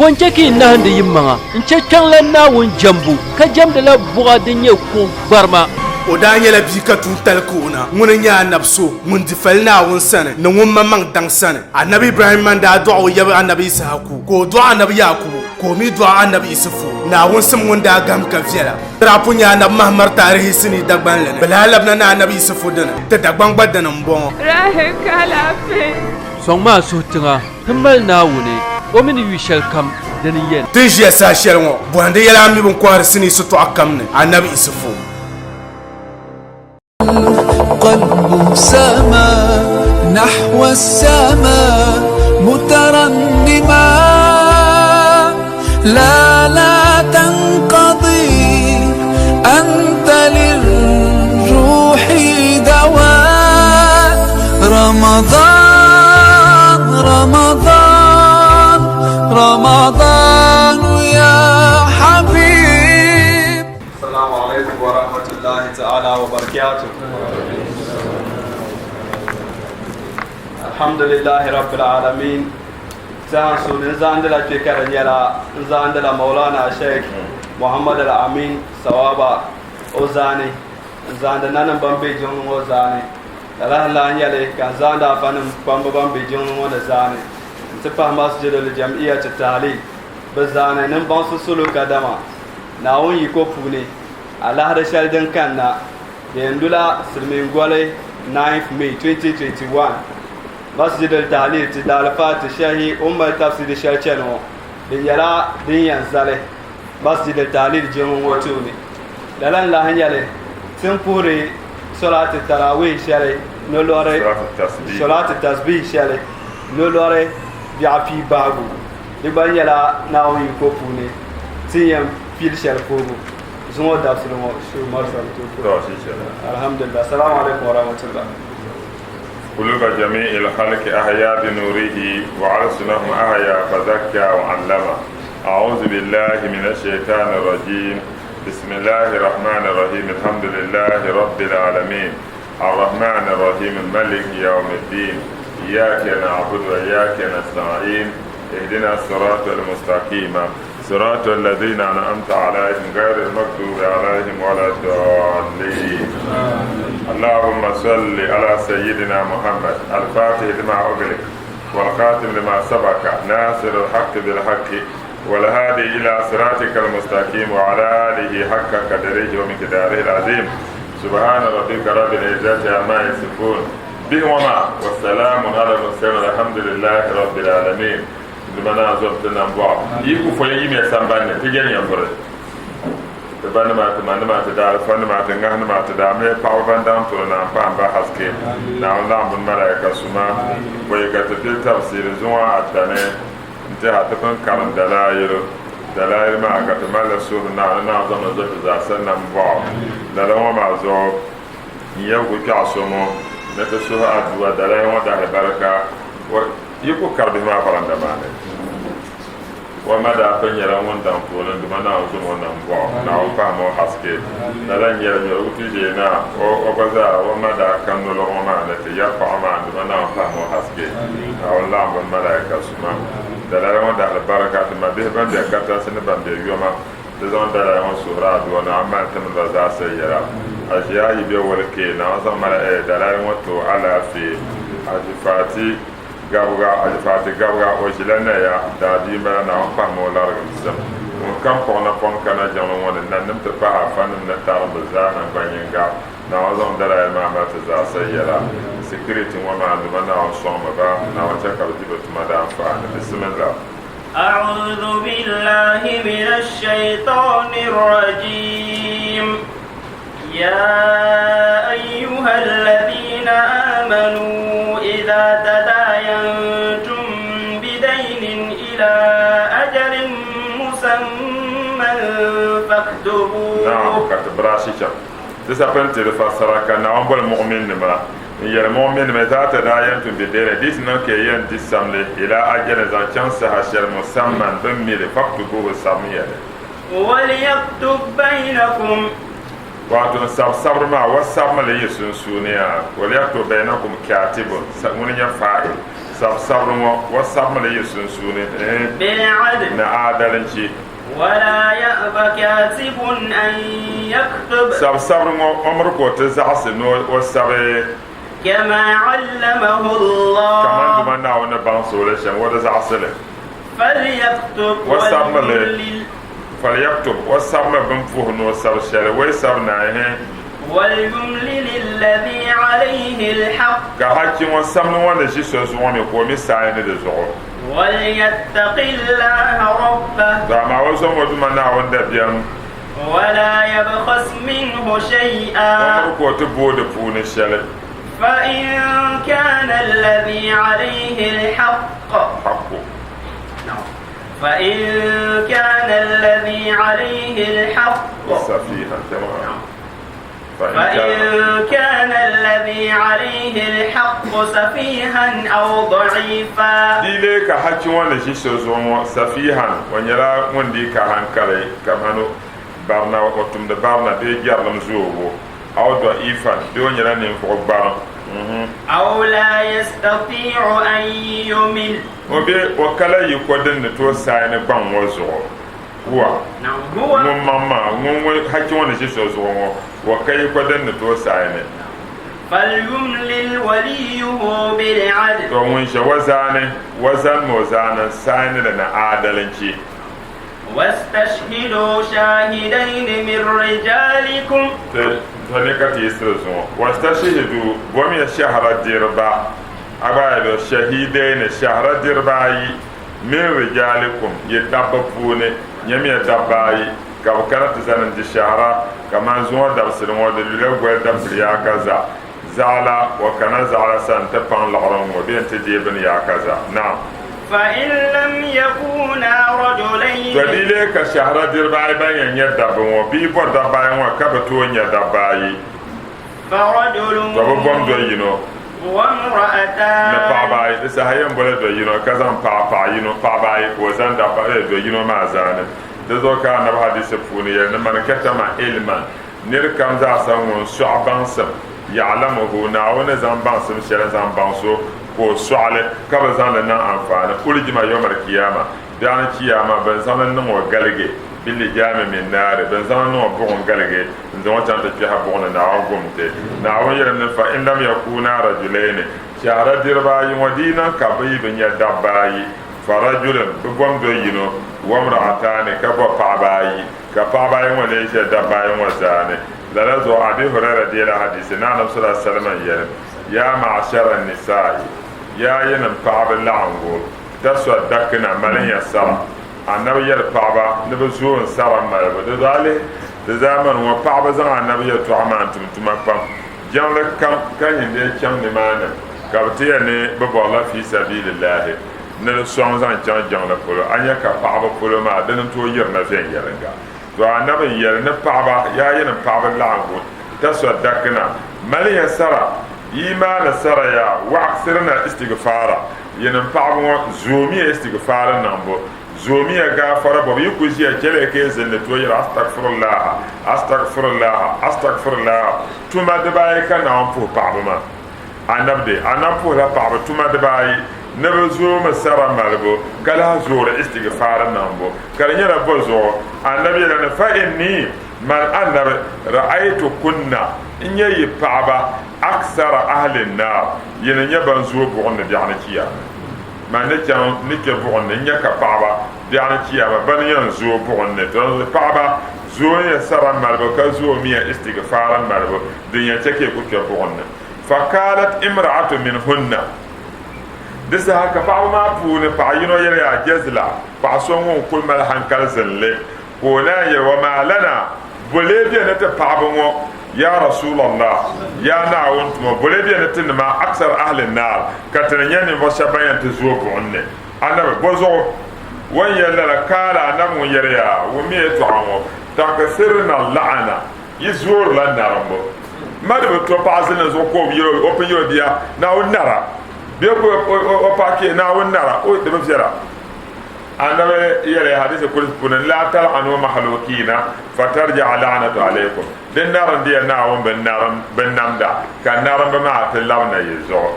Bɔ n-chɛ ka yi nahindi yimaŋa n-chɛ Kpiɔŋlan Naawuni jɛmbu, ka jɛmdila buɣa din nyɛ kuɣ gbarima? O daa nyɛla bia ka tuuntali ka o na. Ŋuni n-nyɛ anabi so ŋun di fali Naawuni sani ni ŋun maŋmaŋ daŋ sani. Anabi Ibrahimma n-daa dɔɣi o yaba anabi Yisahaku, ka o dɔɣi anabi Yaakubu, ka o mi dɔɣi anabi Isufu. Naawuni sim ŋun daa gahim ka viɛla. Di daa pun nyɛ anabi Mahamar taarihi sinii Dagbanli ni. Bɛ lahi labina ni anabi Isufu dini, ti Dagbaŋ gba dini m-bɔŋɔ. Rahi ka alaafee. Sɔŋmi a suhu tiŋa ti mali Naawuni, o mi ni yu shɛlikam dini yɛn. Ti ni ʒiya saha shɛli ŋɔ, bɔhindi yɛla a mi bɛ ni kɔhiri sinii sitɔɣu kam ni, Anabi Isufu. قلب سما نحو السماء مترنما لا لا تنقضي أنت للروح دواء رمضان رمضان رمضان يا حبيب السلام عليكم ورحمة الله تعالى وبركاته الحمد لله رب العالمين Saha suuni n zaandila kpɛ ka di nyɛla n zaandila Maulana Sheikh Muhammad Al-Amin Sawaba o zaani n zaandi nanim ban bɛ jiŋli ŋɔ zaani lala n lahi nyɛli ka n zaandi afanim kpamba ban bɛ jiŋli ŋɔ ni zaani n ti pahi Masjidul Jam'iyyat Tahlil bi zaani ni n baŋsi salo kadama Naawuni yiko puuni alahiri shɛli din kanna di yɛn lula silimiin goli 9th May 2021 Masjid al-Tahlil ti daalifa ti shɛhi o ni mali tafsiri shɛli chani ŋɔ di nyɛla din yɛn zali Masjid al-Tahlil jiŋli ŋɔ tooni lala n lahi nyɛli ti ni puhiri solati tarawih shɛli nolɔri solati tasbih shɛli nolɔri biɛɣu pii bahigu di gba nyɛla Naawuni yiko puuni ti ni yɛn pili shɛli puhibu zuŋɔ dabisili ŋɔ alhamdulillah salamu alaikum warahmatullah قلوب جميع الخلق أحيا بنوره وألسنهم أحيا فزكى وعلم أعوذ بالله من الشيطان الرجيم بسم الله الرحمن الرحيم الحمد لله رب العالمين الرحمن الرحيم الملك يوم الدين إياك نعبد وإياك نستعين اهدنا الصراط المستقيم صراط الذين أنعمت عليهم غير المغضوب عليهم ولا الضالين اللهم صل على سيدنا محمد الفاتح لما أغلق والخاتم لما سبق ناصر الحق بالحق والهادي إلى صراطك المستقيم وعلى آله حق قدره ومقداره العظيم سبحان ربك رب العزة عما يصفون بهما والسلام على المرسلين الحمد لله رب العالمين Duuma naa zom ti nambɔɣu. Yi ku foli yimiya sambani ni, ti je nyɛvuri. Ti banima, ti manima, ti daalifanima, ti ŋahinima, ti daamlihi paɣaba ban daŋ tuuli naan pahi m-ba haske. Naawuni laɣimbu ni malaika suma pɔi ka ti pili tabisiiri zuŋɔ atani n-tɛha ti pun karim dalaayilu. Dalaayilu maa ka ti malila suhuri Naawuni Naawuni zaŋmi zo ti zaasa nambɔɣu. Lala ŋɔ maa zuɣu n-yɛbigu kpiɛɣu so ŋɔ ni ti suhi aduwa dalaayilu ŋɔ dahalibarika. Yi ku kari bihi maa varanda maa ni. O ma daa pun nyɛla ŋun daŋ tooni n-duma Naawuni zom o nambɔɣu, Naawuni pahim o haske. Lala n-nyɛli nyɔrigu ti ʒee naa, o gba zaa o ma daa ka nolɔɣu ŋɔ maa ni ti yɛri paɣa maa n-duma Naawuni pahim o haske. Naawuni laɣimbu ni malaika suma. Dalala ŋɔ dahili barika ti ma bihi ban be katinsi ni ban be yoma. Ti zaŋ dalala ŋɔ suhiri adua Naawuni mali ti mini ba zaa sayɛra. Aʒiya yi be woli kee, Naawuni zaŋ mali dalala ŋɔ ti o alaafee. Aʒi Fati Gabiga, Aʒi Fati Gabiga, o ʒila Naya, daabia m-bala, Naawuni pahimi o larigimsim. Ŋun kam kpuɣi napɔŋ kana jiŋli ŋɔ ni, nanim ti pahi afanim ni tarimba zaa naŋgbanyiŋga, Naawuni zaŋ dalala maa mali ti zaa sayɛra. Sikiriti ŋɔ maa, Duuma Naawuni sɔŋmi ba, Naawuni chɛ ka bɛ di bɛ tuma daanfaani. Bisimillah. أعوذ بالله من الشيطان الرجيم يا أيها الذين آمنوا إذا تداينتم بدين إلى أجل مسمى فاكتبوه نعم كتب راشي Ti sapin ti di fassara ka Naawuni boli muɣuminnima n-yɛli muɣuminnima izaa tadaayantum bidayni di ti niŋ ka ya yɛn di samli ilaa ajalin zaŋ chaŋ saha shɛli musamman bɛ ni mi li faktubuhu sabimiya li. Waliyaktub baynakum. Wato n sabi sabiri maa wa sabimi li yi sunsuuni yaa waliyaktub baynakum kaatibun ŋuni n-nyɛ faa'il. Sabisabiri ŋɔ o sabimi li yi sunsuuni بالعدل ni aadalinchi. ولا يأب كاتب أن يكتب Sabisabiri ŋɔ o miri ka o ti zaɣisi ni o sabi كما علمه kaman الله Duuma Naawuni ni baŋsi o li shɛm, o di zaɣisi li. فليكتب O sabimi li. وليملل Falyaktub, o sabimi bɛ ni puhi ni o sabi shɛli, o yi sabi naai hɛn. وليملل الذي عليه الحق Ka hachi ŋɔ samli ŋɔ ni ʒi so zuɣu mi ka o mi saai ni di zuɣu. وليتق الله ربه To amaa o zaŋ o Duuma Naawuni dabiɛm, ولا يبخس منه o شيئا miri ka o ti booi di puuni shɛli. فإن كان الذي عليه الحق Haqqu. فإن كان الذي عليه الحق Safihan jama'a. فإن كان فإن كان الذي عليه الحق سفيها أو ضعيفا Di lee ka hachi ŋɔ ni ʒi so zuɣu ŋɔ, safihan, o nyɛla ŋun dii ka hankali kamani barina, o tumdi barina bee jɛrilim zoobu, aw dɔ'ifan, bee o nyɛla ninvuɣ gbariŋ. أو لا يستطيع أن يمل O be o kala yiko din ni tooi saai ni gbaŋ ŋɔ zuɣu. Huwa, نعم هو ŋun maŋmaŋa, ŋun ŋɔ hachi ŋɔ ni ʒi so zuɣu ŋɔ, o ka yiko din ni tooi saai ni. فليملل وليه بالعدل To ŋun ʒe o zaani, o zanimi o zaani n-saai ni li ni aadalinchi. واستشهدوا شاهدين من رجالكم Ti to ni ka ti yiɣisiri zuŋɔ. Wastashihidu, bomiya shɛhira diriba, a gba yɛli shahidaini, shɛhira diriba ayi, min rijalikum, yi dabba puuni, nyamiya dabba ayi ka bɛ kana ti zani n-di shɛhira, kaman zuŋɔ dabisili ŋɔ di lula goli dabisili yaakaza, zaɣila o kana zaɣila sa nti paŋ liɣiri ŋ-ŋɔ bee nti deei bini yaakaza. Naam. فإن لم يكونا رجلين To di lee ka shɛhira diriba ayi ban yɛn nyɛ dabba ŋɔ, bɛ yi bɔri dabba ayi ŋɔ ka bɛ tooi nya dabba ayi, فرجل to bɛ bom do yino ni وامرأتان paɣaba ayi. Di saha yɛn bola do yino ka zaŋ paɣa paɣa yino, paɣaba ayi ka o zaŋ dabba eh, do yino maa zaani. Di zuɣu ka Anabi hadisi puuni yɛli ni man katama ilman, nir kam zaasa ŋun sɔɣi baŋsim, ya'lamuhu, Naawuni ni zaŋ baŋsim shɛli n-zaŋ baŋ so ka o sɔɣi li ka bi zaŋ li niŋ anfaani, uljima yawmal kiyama, biɛɣuni chiyaama, bɛ ni zaŋ li niŋ o galigi, billijaami min naari, bɛ ni zaŋ li niŋ o buɣim galigi n-zaŋ o chaŋ ti kpɛhi buɣim ni, Naawuni gum ti. Naawuni yɛlimi ni fa in lam yakuuna rajulayni, shɛhira diriba ayi ŋɔ di yi niŋ ka bɛ yi bi nya dabba ayi, fa rajulun, bɛ bom do yino, wamra'ataani, ka bo paɣaba ayi, ka paɣaba ayi ŋɔ lee ʒe dabba ayi ŋɔ zaa ni. Lala zuɣu Abi Huraira deela hadisi ni Anabi sallallahu alaihi wasallam n-yɛli, Yaa ma'ashara nisaa'i, yaa yinim paɣaba laɣingu, tasaddaqna, malinya sara. Anabi yɛli paɣaba ni bɛ zooi n sara malibu. Di zuɣu a lihi di zaamani ŋɔ paɣaba zaŋ Anabi yɛltɔɣa maa n-tum tuma pam. Jiŋli kam ka nyin dee chaŋ nimaani ka bɛ ti yɛli ni bɛ bɔrila fi sabilillahi ni di sɔŋ zaŋ chaŋ jiŋli polo, a nya ka paɣaba polo maa dini n-tooi yirina viɛnyɛliŋga. To Anabi n-yɛli ni paɣaba, yaa yinim paɣaba laɣingu, tasaddaqna, maliya sara, yi maani sara ya, wa'aksirna istigfaara, yinim paɣaba ŋɔ, zoomiya istigfaari niŋbu, zoomiya gaafara bɔbu, yi ku ʒiya chɛliya ka yi zilli tooi yɛri astagfirullaha, astagfirullaha, astagfirullaha, tuma dibaayi ka Naawuni puhi paɣaba maa. Anabi de, Anabi puhila paɣaba tuma dibaayi, ni bɛ zoomi sara malibu ka lahi zoori istigfaari niŋbu, ka di nyɛla bɔ zuɣu? Anabi yɛla ni, Fa inni, man Anabi, ra'aytu kunna, n nya yi paɣaba, aksara ahli n-naar, yini n-nyɛ ban zooi buɣim ni biɛɣuni chiyaama. Man ni chaŋ ni kpe buɣim ni, n nya ka paɣaba biɛɣuni chiyaama bani yɛn zooi buɣim ni. Tɔ paɣaba, zoomiya sara malibu ka zoomiya istigfaari malibu din yɛn chɛ ka yi ku kpe buɣim ni. Faqaalat imra'atu minhunna, Di saha ka paɣaba maa puuni paɣa yino yɛli, Yaa Jazla, paɣa so ŋun kuli mali hankali zinli, ka o naan yɛli, Wa maa lana, bo lee be ni ti paɣaba ŋɔ, yaa Rasulallah, yaa Naawuni tumo, bo lee be ni ti nima, aksar ahli naar, ka ti ni nyɛ ninvuɣ shɛba ban yɛn ti zooi buɣim ni? Annabi, Bɔzuɣu? O ni yɛli lala, Kaala, Annabi ŋun yɛli ya, wummiya yɛtɔɣa ŋɔ, Taksirna la'ana, Yi zoorila narimbu. Ma di bi to paɣa zilinli zuɣu ka o yɛl o pun yɛl o bia, Naawuni nara. Bee ka o paɣa kpee, Naawuni nara. O, di bi viɛla. Annabi yɛli hadisi kudusi puuni, Laa tal'anu makhlukiina fatarji'a la'natu alaykum. Di narindi ya Naawuni binnamda, ka narimba maa ti labina yi zuɣu.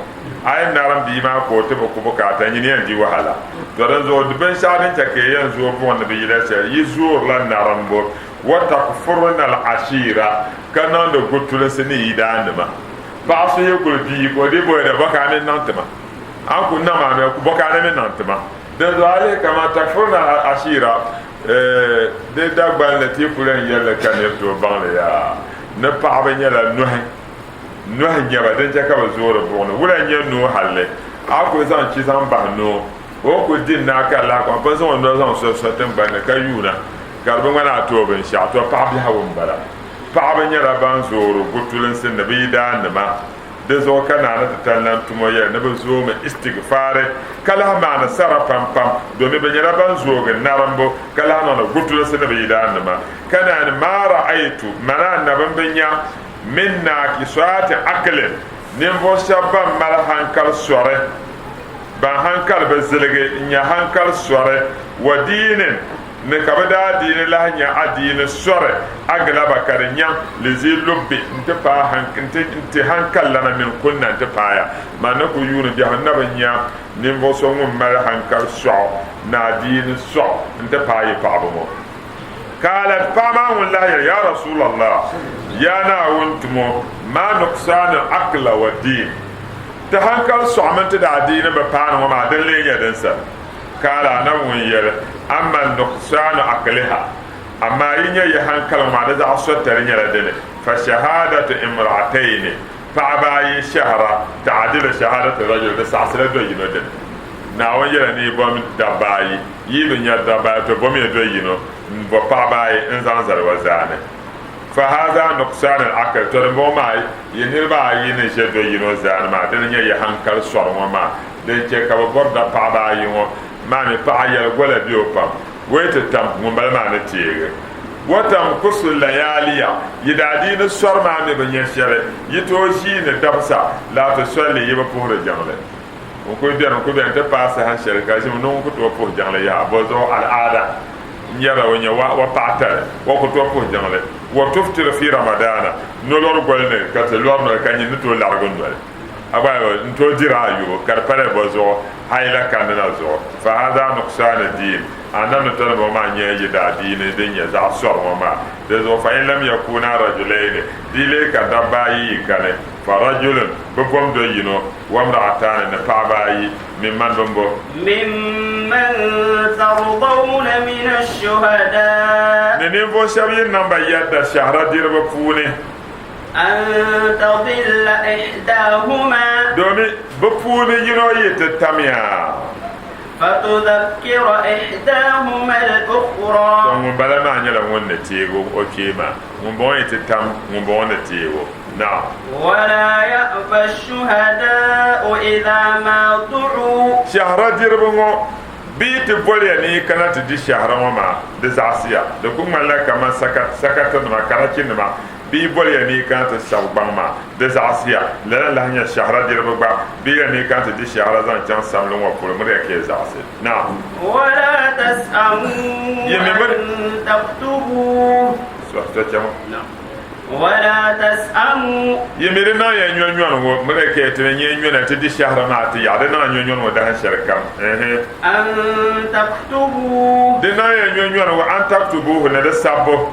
A yi narim bia maa ka o ti bi ku bukaata, nyini yɛn di wahala. To dinzuɣu di binshɛɣu din chɛ ka yi yɛn zooi buɣim ni bi yila shɛli, yi zoorila narimbu. Wa takfurna al-ashira, ka niŋdi gutulunsi ni yidaannima. Paɣa so yi kuli bia ka o dii bɔya bɔ ka a mi niŋ ti ma? A ni kuli niŋ maa mi, bɔ ka a ni mi niŋ ti ma? Dinzuɣu a lihi kaman takfurna al-ashira, di Dagbanli ti yi kuli yɛn yɛli li ka niri tooi baŋ li yaa, ni paɣaba nyɛla nohi. Nohi n-nyɛ ba, din chɛ ka bɛ zoori buɣ ni. Wula n-nyɛ noo halli? A kuli zaŋ chi zaŋ bahi noo, o kuli di n-naai ka lahi kɔŋ, pun zaŋ o noli zaŋ so so tiŋgbani ni ka yuuna, ka di bi ŋmani a ti o binshɛɣu. Tɔ! Paɣ biɛhigu m-bala. Paɣiba nyɛla ban zoori gutulinsi ni bɛ yidaannima. Di zuɣu ka naa ni ti tali lan tum o yɛli ni bɛ zoomi istigfaari, ka lahi maani sara pampam, domi bɛ nyɛla ban zoogi narimbu, ka lahi niŋdi gutulinsi ni bɛ yidaannima. Ka naa ni, Maa ra'aytu, mani Annabi m-bi nya Min naakisaati aqlin, ninvuɣ shɛba ban mali hankali sɔri, ban hankali bi ziligi n-nyɛ hankali sɔri, wa diinin, ni ka bɛ daa diini lahi nyɛ adiini sɔri, aglaba ka di nyaŋ li zi lubbi nti paai nti hankali lana mini kunna nti paaya. Man ni ku yuuni biɛhigu n na bi nya ninvuɣ so ŋun mali hankali sɔɣu ni adiini sɔɣu nti paai yi paɣaba ŋɔ. Qaalat, paɣa maa ŋun lahi yɛli, Yaa Rasulallah, Yaa Naawuni tumo, maa nuqsaanu aqla wa diin, ti hankali sɔɣu mini ti daadiini bi paani ŋɔ maa din lee nyɛ din sani? Qaala, Anabi ŋun yɛli, Amma nuqsaanu aqliha, amaa yi nya yi hankali ŋɔ maa di zaɣ sɔtali nyɛla dini, fa shahaadatu imra'atayni, paɣaba ayi shɛhira, ta'adilu shahaadati rajul, di saɣisila do yino dini. Naawuni yɛla ni yi bom dabba ayi, yi bi nya dabba ayi, to bomiya do yino m-bo paɣiba ayi n-zaŋ zali o zaani. Fa haza nuqsaan al-aql, to dimbɔŋɔ maa yi niriba ayi ni ʒe do yino zaani maa, dini n-nyɛ yi hankali sɔri ŋɔ maa din chɛ ka bɛ bɔri dapaɣiba ayi ŋɔ maa mi paɣa yɛli gola be o pam, o yi ti tam ŋumbala maa ni teegi. Wa tanqusu layaaliya, yi daadiini sɔri maa mi bi nya shɛli, yi tooi ʒiini dabisa, laa tusalli, yi bi puhiri jiŋli. N kuli beni, n kuli beni nti paai saha shɛli ka ʒim ni ŋun ku tooi puhi jiŋli yaha. Bɔzuɣu al'aada n-nyɛla o nyɛ wa paɣa tali, o ku tooi puhi jiŋli. Wa tuftiru fi Ramadana, nolɔri goli ni ka ti lɔri noli ka nyin ni tooi larigi noli. A gba n tooi diri a yubu ka di pala bɔzuɣu haila kanni na zuɣu. Fa haza nuqsaani diin, Annabi ni tɔni bɔŋɔ maa nyɛ yi daadiini din nyɛ zaɣ sɔri ŋɔ maa. Dinzuɣu fa in lam yakuuna rajulayni, di lee ka dabba ayi yi kani, fa rajulun, bɛ bom do yino, wa imra'atani, ni paɣaba ayi, mimman bɛ ni bo. Mimman tardawna mina shuhada. Ni ninvuɣ shɛba yi niŋ ba yɛdda shɛhira diriba puuni. An tadilla ihdahuma. Domin bɛ puuni yino yi ti tamya. Fatudhakkira ihdahuma al-ukhra. Tɔ ŋumbala maa nyɛla ŋun ni teegi o kpee maa. Ŋumbɔŋɔ yi ti tam, ŋumbɔŋɔ ni teegi o. Naam. Wala ya'ba shuhada'u idha ma du'u. Shɛhira diriba ŋɔ, bɛ yi ti boli ya ni yi kana ti di shɛhira ŋɔ maa, di zaɣisiya. Di ku ŋmanila kaman sakatinima, karachinima, bɛ yi boli ya ni yi kana ti sabi gbaŋ maa, di zaɣisiya. Lala n-lahi nyɛ shɛhira diriba gba, bɛ yɛli ni yi kana ti di shɛhira zaŋ chaŋ samli ŋɔ polo, miriya ka yi zaɣisi. Naam. Wala tas'amu an taktubu. So chɛma. Wala tas'amu. Yi mi di niŋ ya nyɔnyɔni ŋɔ, miri ka yi ti ni nyɛ nyɔna ti di shɛhira maa ti yaɣi, di niŋ ya nyɔnyɔni ŋɔ dahin shɛli kam. Ɛhɛ. An taktubu. Di niŋ ya nyɔnyɔni ŋɔ, an taktubuhu, ni di sabbu.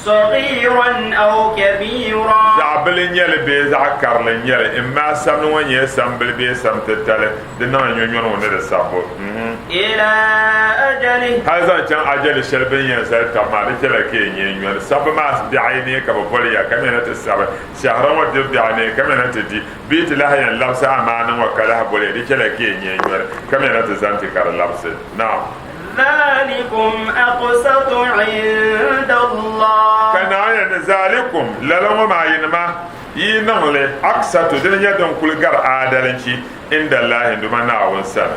Saghiran aw kabiran. Zaɣ bili n-nyɛ li bee zaɣ karili n-nyɛ li, imma samli ŋɔ nyɛla sam bili bee sam titali, di niŋ ya nyɔnyɔni ŋɔ ni di sabbu. Ɛhɛ. Ila ajalihi. Hali zaŋ chaŋ ajali shɛli bɛ ni yɛn zali taba maa, di chɛla ka yi nyɛ nyɔni. Sabbu maa biɛɣu yi neei ka bɛ boli ya ka mɛna ti sabi. Shɛhira ŋɔ dibu biɛɣu neei ka mɛna ti di. Bɛ yi ti lahi yɛn labisi amaana ŋɔ ka lahi boli ya, di chɛla ka yi nyɛ nyɔni ka mɛna ti zani ti ka di labisi. Naam. Zalikum aqsatu inda Allah. Ka Naawuni yɛli ni zalikum, lala ŋɔ maa yinima yi niŋ li, aqsatu, dini nyɛ din kuli gari aadalinchi, inda Allahi, Duuma Naawuni sani.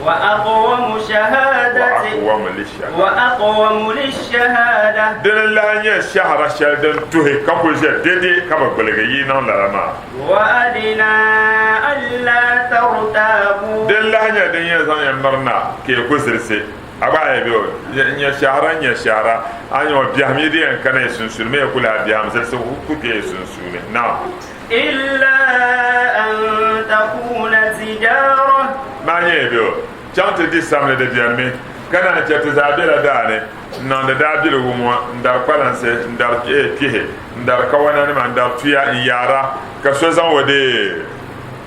Wa aqwamu shahadati. Wa aqwamu lishahada. Dini n-lahi nyɛ shɛhira shɛli din tuhi ka kuli ʒe dede ka bi gbuligi yi niŋ lala maa. Wa adina alla tartabu. Din lahi nyɛ din yɛn zaŋ ya mirina ka yi ku zilisi. A gba a yɛ bɛ o n nyɛ shɛhira n nyɛ shɛhira a nyɛ o biɛhim yi di yɛn kana yi sunsuuni mi yɛ ku lahi biɛhim zilisi ku kpɛ yi sunsuuni naam. Illa an takuna tijara. Maa nyɛ yɛ bɛ o chaŋ ti di samli di biɛni mi ka na ni chɛ ti zaa bela daa ni n niŋdi daabiligu ŋɔ n dari kpalansi n dari kpihi n dari kawananima n dari tuya n yaara ka so zaŋ o deei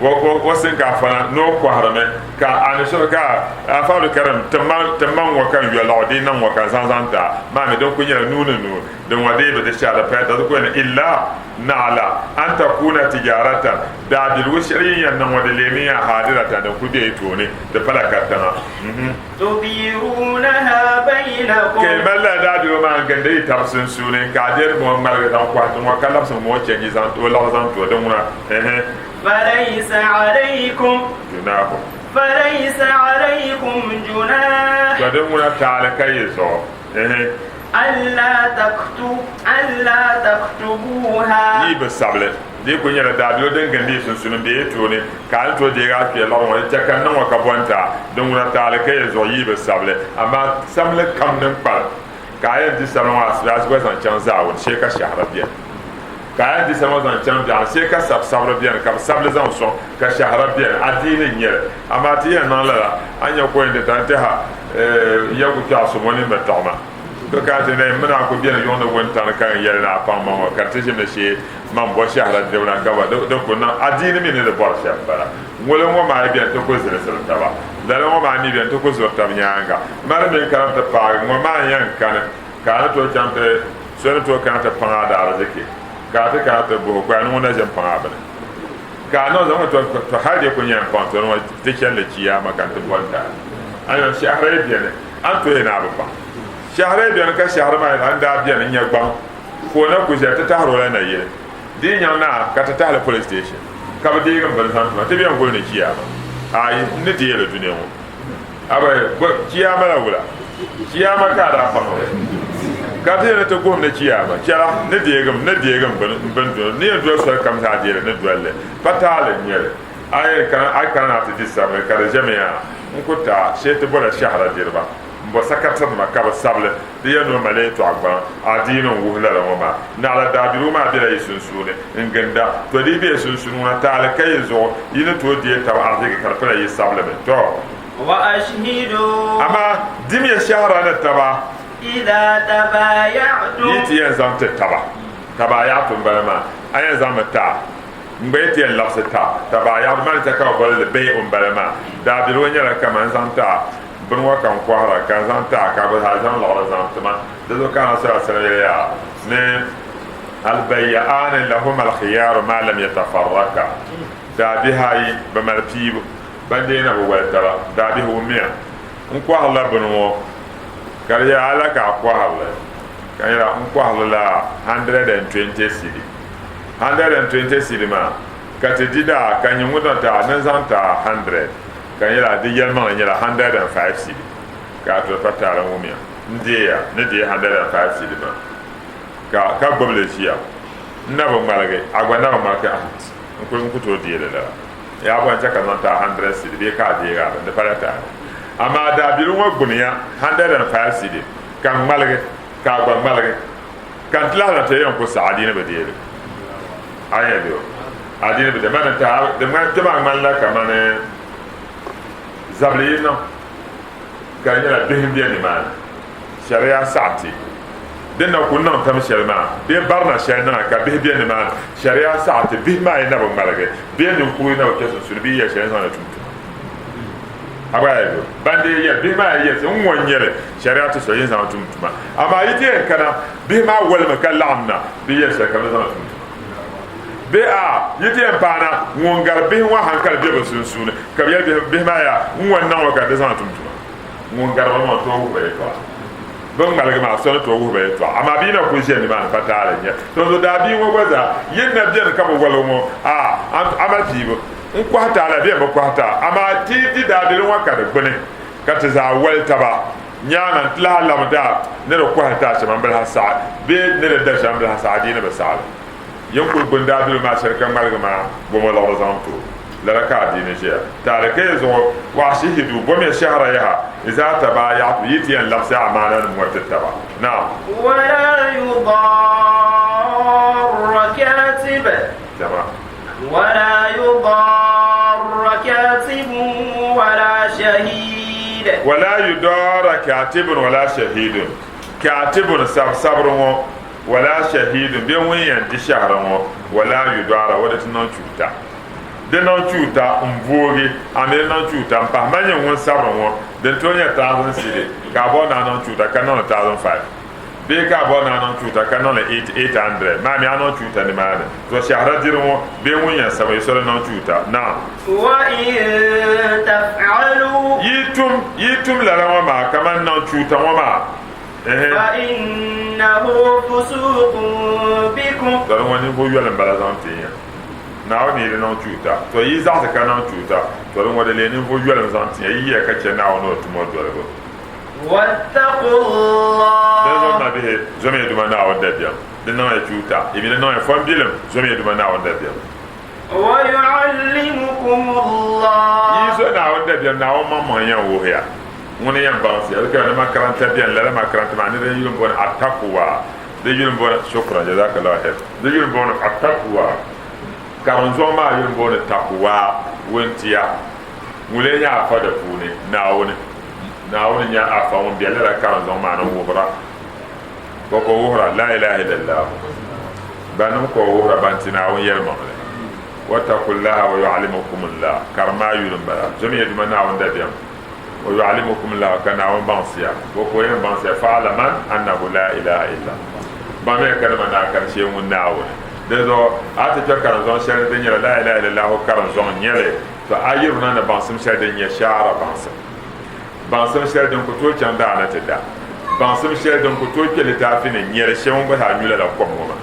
o sinkaafa na ni o kɔhirimi ka a ni suhi ka Afa Abdulkarim ti ma ŋ-ŋɔ ka n yo lɔɣu di niŋ ŋɔ ka n zaŋ zaŋ ti a maa mi din kuli nyɛla nuu ni nuu din ŋɔ dii bi di shɛhira paya di kuli ni illa naɣila an takuuna tijaaratan daabiligu shɛli yi ni yɛn niŋ ŋɔ di leemi ya haadiratan din kuli be yi tooni di pala katiŋa. Tudirunaha bainakum. Ka yi mali lala daabiligu maa n-gindi yi tab sunsuuni ka a deeri ŋɔ ŋmaligi zaŋ kɔhi ti ŋɔ ka labisi ŋɔ chɛnji zaŋ ti o liɣiri zaŋ ti o din ŋuna ɛhɛ. Falaysa alaykum. Junaahu. Falaysa alaykum junaah. To din ŋuna taali ka yi zuɣu ɛhɛ. Alla taktu alla taktubuha. Yi bi sabili. Di kuli nyɛla daabiligu din gindi yi sunsuuni m-be yi tooni, ka a ni tooi deegi a kpee liɣiri ŋɔ di chɛ ka n niŋ o ka bo n-ti a. Din ŋuna taali ka yi zuɣu yi bi sabili, amaa samli kam din kpalim ka a yɛn di samli ŋɔ asibaasi gba zaŋ chaŋ zaawuni shee ka shɛhira beni. Ka a yɛn di samli ŋɔ zaŋ chaŋ biɛɣuni shee ka sabisabiri beni ka bɛ sabili zaŋ sɔŋ ka shɛhira beni. Adiini n-nyɛ li. Amaa ti yɛn niŋ lala, a ni nya ka o yɛn ti ta n-tɛha ya ku kpɛɣu so ŋɔ ni mi tiɣi ma. To ka ti ni m mini a ku beni yuŋ ni wuntani ka n yɛli ni a paŋ ma ŋɔ ka ti ʒimi shee man bɔ shɛhira dibu na gaba di ku niŋ adiini mi ni di bɔri shɛm m-bala. Ŋoli ŋɔ maa yi beni ti ku zilisiri taba, lala ŋɔ maa mi beni ti ku zuri tab nyaaŋa. Mali mini kana ti paagi ŋɔ maa n-yɛn kani ka a ni tooi chaŋ ti so ni tooi kana ti paŋ a daariziki ka a ti kana ti buhi o ka a ni ŋun na ʒini paŋ a bini ka a niŋ zaŋ ŋɔ to hali di ku nyɛ m-paŋ to ni ŋɔ ti chani li chiyaama ka n ti boli ti a. A ni shɛhira yi beni a ni tooi yɛn a bi paŋ. Shɛhira yi beni ka shɛhira maa yɛli a ni daa beni n-nyɛ gbaŋ ka o na ku ʒiya ti tahiri o la nayili. Di yi nyaŋ naa ka ti tahili police station ka bi deegi m bini zaŋ ti ma, ti bɛn guli ni chiyaama. Aai, n ni deei li dunia ŋɔ. Abai, chiyaama la wula? Chiyaama ka a daa paŋ li. Ka ti yɛn ni ti guhim ni chiyaama. Chɛla, n ni deegi m, ni deegi m bini, m bini duli. Ni yɛn doli soli kam zaa deei li, ni doli li. Pa taali n-nyɛ li. A yɛn kana, a yi kana na ti di sabili ka di ʒɛmi yaa, n ku ti a shee ti bɔla shɛhira diriba. M bo sakatinima ka bɛ sabili di yɛn ni o mali yɛtɔɣa gbaŋ adiini n-wuhi lala ŋɔ maa. Naɣila daabiligu maa bela yi sunsuuni n-ginda. Tɔ di yi be yi sunsuuni ŋuna taali ka yi zuɣu, yi ni tooi deei taba arziki ka di pala yi sabilimi. Tɔ! Wa ashhidu. Amaa dimiya shɛhira ni taba. Idha tabaaya'tum. Yi ti yɛn zaŋ ti taba. Tabaaya'tum m-bala maa. A yɛn zaŋmi ti a. N gba yi ti yɛn labisi ta. Tabaaya'tum maa ni chɛ ka bɛ boli li bay'u m-bala maa. Daabiligu nyɛla kaman n zaŋ ti a. Bini ŋɔ ka n kɔhira ka n zaŋ ti a ka a gba zaa zaŋ liɣiri zaŋ ti ma. Di zuɣu ka Anabi sallallahu alaihi wasallam yɛliya ni Albayya'aani lahuma alkhiyaaru maa lam yatafarraka. Daabihi ayi bɛ mali piibu, ban dee na bi wali taba. Daabihi wummiya, n kɔhirila bini ŋɔ ka di yɛli a la ka a kɔhiri li ka n yɛli a n kɔhiri li la 120 cedi. 120 cedi maa ka ti di daa ka nyɛ ŋun zaŋ ti a ni zaŋ ti a 100. Ka n yɛli a, di yɛlimaŋli nyɛla 105 cedi, ka a toli pa taali n-wumiya, n deeya ni deei 105 cedi maa, ka ka gbubi li ʒiya. N na bi ŋmaligi, a gba na bi ŋmaligi, ah, n kuli n ku tooi deei li lala. Yaa bɔ n-chɛ ka n zaŋ ti a 100 cedi bee ka a deegi a bini, di pala taali. Amaa daabiligu ŋɔ gbuniya 105 cedi, ka n ŋmaligi, ka a gba ŋmaligi, ka n ti lahi zaŋ ti a yɛn ku saɣi, a dii ni bi deei li. A ni yɛn di o, a dii ni bi deei. Mani n-tahi, di ŋmani, kpe maa ŋmanila kamani zabili yi niŋ ka di nyɛla bihi m-be nimaani, shɛriya saɣiti din na kuli niŋ tam shɛli maa bee barina shɛli niŋa ka bihi be nimaani, shɛriya saɣiti bihi maa yi na bi ŋmaligi bee ninkurigu yi na bi kpe sunsuuni bɛ yi yɛli shɛli n-zaŋ li tum tuma. A gba yɛli ban dee yɛli bihi maa yi yɛli n ŋɔ n-nyɛ li shɛriya ti so yi zaŋ tum tuma amaa yi ti yɛn kana bihi maa wolimi ka laɣim na bɛ yɛli shɛli kam ni zaŋ tum tuma. Bee a yi ti yɛn paana ŋun gari bihi ŋɔ hankali be bɛ sunsuuni, ka bɛ yɛli bihi maa yaa, n ŋɔ n-niŋ o ka di zaŋ tum tuma. Ŋun gari ba maa n-tooi wuhi ba yɛtɔɣa. Bɛ ni ŋmaligi maa, so ni tooi wuhi ba yɛtɔɣa. Amaa bɛ yi na kul ʒe nimaani pa taali n-nyɛ. Dinzuɣu daa bia ŋɔ gba zaa, yi ni na beni ka bi woligi ŋɔ, a a mali piibu. N kɔhi ti a la bee m bi kɔhi ti a? Amaa ti di daabilim ŋɔ ka di gbuni, ka ti zaa woli taba. Nyaaŋa n-ti lahi labi daa ni di kɔhi ti a shɛm m-bi lahi saɣi bee ni di da shɛm m-bi lahi saɣi adiini bi saɣi li. Yin kuli gbuni daabilim maa shɛli ka ŋmaligi maa bɔŋɔ liɣiri zaŋ ti o. Lala ka adiini ʒiya. Taali ka yi zuɣu wa'ashihidu, bomiya shɛhira yaha, izaa tabaaya'tum, yi ti yɛn labisi amaananim ŋɔ ti taba. Naam. Wala yudarra katib. Jama. Wala yudarra katibun wala shahid. Wala yudarra katibun wala shahidun. Katibun sabisabiri ŋɔ, wala shahidun bee ŋun yɛn di shɛhira ŋɔ, wala yudarra o di ti niŋ chuuta. Di niŋ chuuta n-boogi, a mi di niŋ chuuta m-pahi. Man nyɛ ŋun sabiri ŋɔ, di ni tooi nyɛ thousand cedi ka a bɔri ni a niŋ chuuta ka niŋ li 1005 bee ka a bɔri ni a niŋ chuuta ka niŋ li 800. Maa mi a niŋ chuuta nimaani. To shɛhira diri ŋɔ bee ŋun yɛn sabi yi so di niŋ chuuta. Naam. Wa in taf'alu. Yi tum, yi tum lala ŋɔ maa kaman niŋ chuuta ŋɔ maa. Ehe. Fa innahu fusuqun bikum. Lala ŋɔ ninvuɣ yoli m-bala zaŋ ti ya. Naawuni yi di niŋ chuuta, to yi zaɣisi ka niŋ chuuta, to di ŋɔ di leei ninvuɣ yolim zaŋ ti ya, yi yiya ka chɛ Naawuni o tumo dolibu. Wattaqullah. Dinzuɣu m mabihi, zomiya Duuma Naawuni dabiɛm, di niŋya chuuta, yi mi di niŋya fɔmbilim, zomiya Duuma Naawuni dabiɛm. Wa yu'allimukumullah. Yi zo Naawuni dabiɛm, Naawuni maŋmaŋ yɛn wuhi ya, ŋuni yɛn baŋsi ya. Di kaya ni makaranta beni, lala makaranta maa ni din yuli m-booni At-Taqwa. Di yuli m-booni, shukran, jazakallahu khair. Di yuli m-booni At-Taqwa. Karinzɔŋ maa yuli m-booni Taqwa, wuntia. Ŋun lee nyɛ afa di puuni? Naawuni. Naawuni n-nyɛ afa ŋun be lala karinzɔŋ maa ni n-wuhira. Bɔ ka o wuhira? La ilaha illallah. Bannim ka o wuhira? Ban ti Naawuni yɛlimaŋli. Wattaqullaha wa yu'allimukumullah. Karim maa yuli m-bala. Zomiya Duuma Naawuni dabiɛm. Wa yu'allimukumullahu, ka Naawuni baŋsiya, bɔ ka o yɛn baŋsiya? Fa'laman annahu laa ilaaha illa baŋmiya ka dama naa kani shee ŋun Naawuni. Dinzuɣu a ti kpe karinzɔŋ shɛli ni din nyɛla laa ilaaha illallahu karinzɔŋ n-nyɛ li, to a yirina ni baŋsim shɛli din nyɛ shaara baŋsim, baŋsim shɛli din ku tooi chaŋ daa ni ti da, baŋsim shɛli din ku tooi kpe litaafi ni n-nyɛ li shee ŋun gba zaa nyu lala kom ŋɔ maa.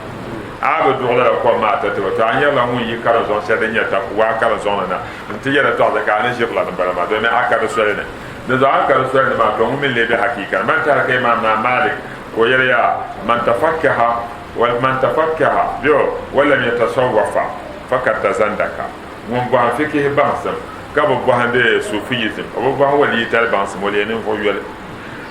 A bi duɣi lala kom maa tatabo, to a nyarila ŋun yi karinzɔŋ shɛli din nyɛ taqwa karinzɔŋ ni na N-ti yɛli tɔɣisi ka a ni ʒiri la ni bala maa, domi a ka di soli ni. Dinzuɣu a ni ka di soli ni maa, tɔ ŋun mi n-lee be hakiika ni. Man tɛhiri ka Imaam Naa Malik ka o yɛli yaa, Man tafakkaha wa man tafakkaha bɛ wa lam yatasawwafa fakad tazandaka. Ŋun bɔhim fikihi baŋsim ka bi bɔhindi Sufiyism, o bi bɔhim waliyitali baŋsim, o leei ninvuɣ yoli.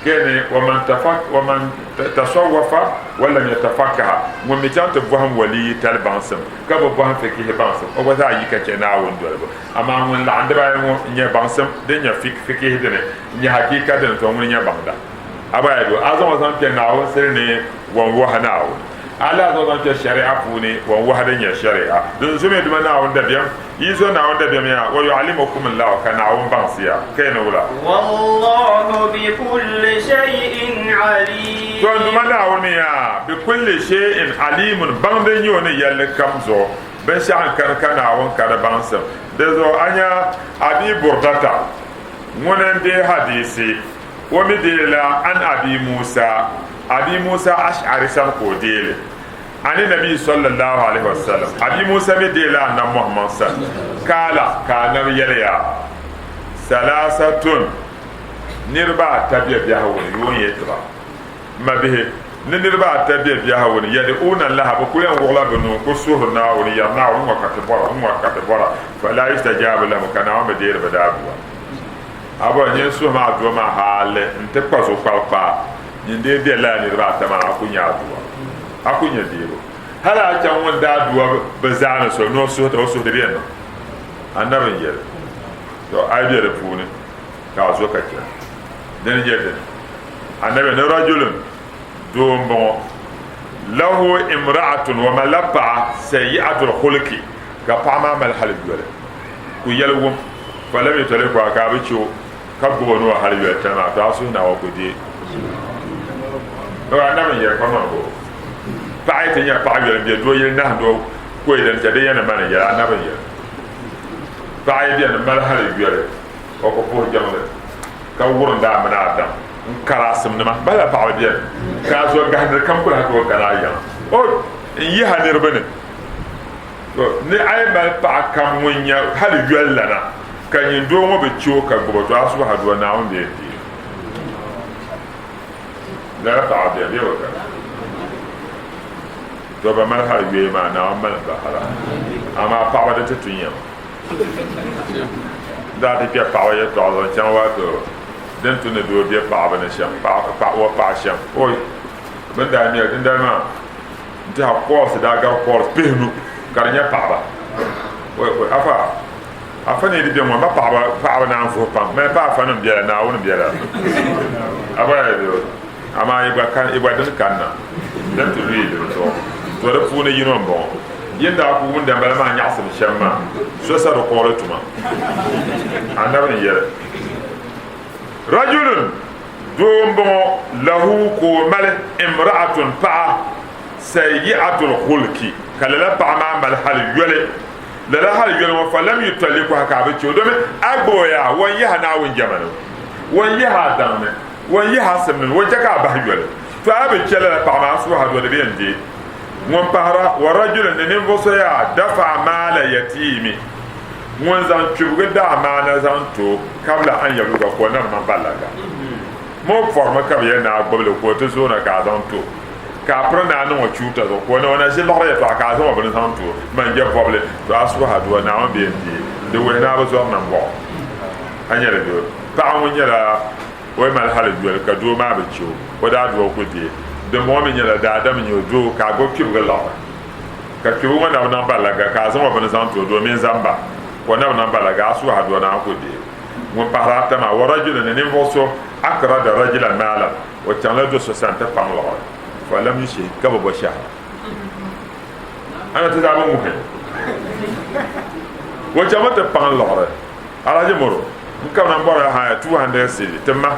Keni waman tafak waman tasawwafa walam yatafakkaha, ŋun mi chaŋ ti bɔhim waliyi tali baŋsim ka bi bɔhim fikihi baŋsim, o gba zaa yi ka chɛ Naawuni dolibu. Amaa ŋun laɣim dibaayi ŋɔ n-nyɛ baŋsim din nyɛ fik fikihi dini n-nyɛ hakiika dini, tɔ ŋuni n-nyɛ baŋda. A gba yi do a zaŋ o zaŋ kpe Naawuni sili ni wan wahi Naawuni. A lahi zaŋ o zaŋ kpe shari'a puuni wan wahi din nyɛ shari'a. Din zomi Duuma Naawuni dabiɛm. Yi zo Naawuni dabiɛm ya, wa yu'allimukum Allahu, ka Naawuni baŋsi ya, ka yi ni wula? Wallahu bi kulli shay'in alim. To n Duuma Naawuni mi ya, bi kulli shay'in alimun, baŋdi n-nyɛ o ni yɛlli kam zuɣu. Binshɛɣu n-kani ka Naawuni ka di baŋsim. Di zuɣu a nya Abi Burdata ŋuni n-deei hadiisi, o mi deei la an Abi Musa, Abi Musa Ash'ari sani ka o deei li. Ani Nabi sallallahu alaihi wasallam, Abi Musa mi deela Annabi Muhammad sani, kaala, ka Annabi yɛli ya, Salasatun, niriba ata be biɛhigu ni, yuun yi tiba, m mabihi, ni niriba ata be biɛhigu ni, yad'uuna Allaha, bɛ kuli yɛn wuɣila bɛ nuu n-ku suhiri Naawuni, yɛri Naawuni, n-ŋɔ ka ti bɔra, n-ŋɔ ka ti bɔra, fala yustajabu lahum, ka Naawuni bi deeri bɛ daaduwa. A bɔri nyin suhim aduwa maa hali nti kpa zuɣukpalikpaa. Nyin dee be lala niriba ata maa, a ku nya aduwa. A ku nya deebu. Hali a chaŋ ŋun daa aduwa bi zaani so ni o suhi ti, o suhi di bɛ niŋ. Anabi n-yɛli, To a yi be di puuni ka a zo ka chani. Dini n-nyɛ dini? Anabi ni rajulun, doo m-bɔŋɔ, lahu imra'atun, o malila paɣa, sayyi'atul khulki, ka paɣa maa mali hali yoli, ku yɛli wum, falam yutallikuha, ka a bi chɛ o. Ka gbubi o ni o hali yoli tali maa, to a suhu Naawuni ku deei. O anabi n-yɛli kpaŋmaŋ bo, Paɣa yi ti nya paɣa yoli m-be doo yili nahindi o koyi dini chɛ di yɛn ni mani n-yɛli, anabi n-yɛli. Paɣa yi beni m-mali hali yoli, o ku puhi jiŋli ka wurimdi a mini a daŋ n-kari a simnima. Bahi la paɣaba beni ka a zo gahindili kam kuli hal ka o kana a yiŋa. O n-yihi a niriba ni. To ni a yi mali paɣa kam ŋun nyɛ hali yoli lana, ka nyin doo ŋɔ bi chɛ o ka gbib o, to a suhu haduwa Naawuni bee n-deei. Lala paɣa beni bee o kani? To ba mali hali yoya maa, Naawuni mali ba hala. Amaa paɣaba di ti tu nyama. Daa ti kpɛ paɣaba yɛltɔɣa zaŋ chaŋ wato din tu ni doo bɛ paɣaba ni shɛm, o paɣa shɛm. Oi, bɛ ni daa ŋmɛli dindali maa n tiɛha calls daa gari calls pihinu ka di nyɛ paɣaba. Oi, oi, afa, afa ni di bɛ ŋɔ, ma paɣaba, paɣaba naan vuhi pam. Mali pa afa nim bɛla, Naawuni bɛla. A gba yɛli doo, amaa yi gba kan, yi gba dini kanna. Din ti lu yi dini zuɣu. To di puuni yino m-bɔŋɔ. Yi ni daa ku wum dambala maa nyaɣisim shɛm maa, so sa di kɔɔli tuma. Anabi n-yɛli, Rajulun, doo m-bɔŋɔ, lahu ka o mali imra'atun paɣa, sayyi'atul khulki, ka lala paɣa maa mali hali yoli. Lala hali yoli ŋɔ, falam yutallikuha, ka a bi che o, domin a gbubi o yaa, o ni yihi a Naawuni jɛma ni, o ni yihi a daŋ ni, o ni yihi a simdi ni, o ni che ka a bahi yoli. To a bi che lala paɣa maa, a suhu a do di bɛ yɛn deei. Ŋun pahira, wa rajulun, ni ninvuɣ so yaa, dafa'a maala yatiimi, ŋun zaŋ kpibigi daamaana zaŋ ti o, kabla an yabluga, ka o na bi niŋ balaga. Mo pɔrimi ka bɛ yɛli ni a gbubi li ka o ti zooi na ka a zaŋ ti o, ka a piri ni a niŋ o chuuta zuɣu ka o na o na ʒi liɣiri yɛtɔɣa ka a zaŋ o bini zaŋ ti o, manja bɔbili, to a suhi aduwa Naawuni bee n-deei di wuhi ni a bi zɔri nambɔɣu. A nya li bee? Paɣa ŋun nyɛla o yi mali hali yoli ka doo maa bi che o, o daa aduwa ku deei. Dimbɔŋɔ mi nyɛla daadam n-nyɛ o doo ka a gbubi kpibigi liɣiri ka kpibigi ŋɔ na bi niŋ balaga ka a zaŋ o bini zaŋ ti o doo mini zamba ka o na bi niŋ balaga a suhi aduwa Naawuni ku deei. Ŋun pahiri ata maa, wa rajulun, ni ninvuɣ so, akrada rajulan maalan, o chaŋla do so sani ti paŋ liɣiri, fa lam yushhid, ka bi bo shɛhira. Ana ti zaa bi ŋuhi. O chaŋmi ti paŋ liɣiri. Alhaji Moro, n kabina m bɔrila haya 200 cedi ti ma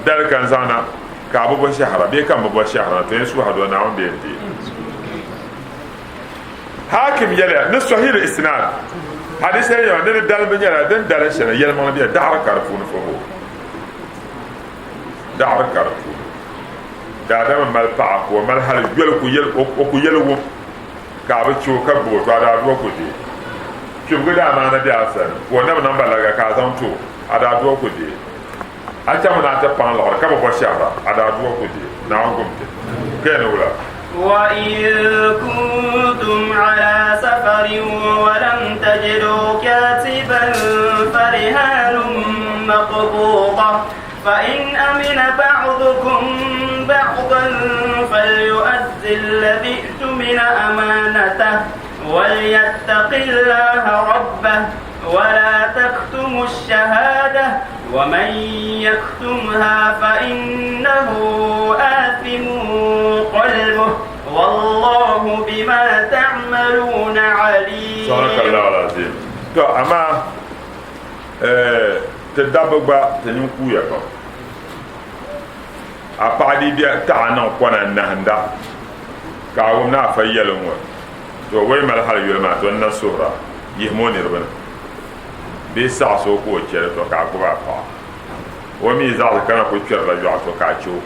dali ka n zaŋ na ka a bi bo shɛhira bee ka m bi bo shɛhira na, to yɛn suhi a doo Naawuni bee n-deei. Hakim yɛliya ni Sahih isnad hadisi yɛliya ni di dalimbu nyɛla din dalim shɛli yɛlimaŋli bɛ daɣiri ka di puuni fo daɣiri ka di puuni daadama mali paɣa ka o mali hali yoli o ku yɛli wum ka a bi chɛ o ka gbubi o to a daa duwa ku deei kpibigi daa maana bɛ a sani ka o na bi niŋ balaga ka a zaŋ to a daa duwa ku deei a chaŋmi ni a ti paŋ liɣiri ka bi bɔ shɛhira a daa duwa ku deei Naawuni gum ti ka yɛn ni wula. وإن كنتم على سفر ولم تجدوا كاتبا فرهان مقبوضة فإن أمن بعضكم بعضا فليؤد الذي اؤتمن أمانته وليتق الله ربه ولا تكتموا الشهادة ومن يكتمها فإنه آثم قلبه والله بما تعملون عليم. صدق الله العظيم. To amaa ti dabba gba ti nyin kuuya pam. A paɣa di bɛ taɣa niŋ kɔna n-nahinda ka a wum ni afa yɛli ŋɔ to o yi mali hali yoli maa to n na suhira yihimi o niriba ni bee saɣisi o ka o chɛli to ka a gbubi a paɣa o mi zaɣisi kana ku kpɛrila yɔɣu to ka a chɛ o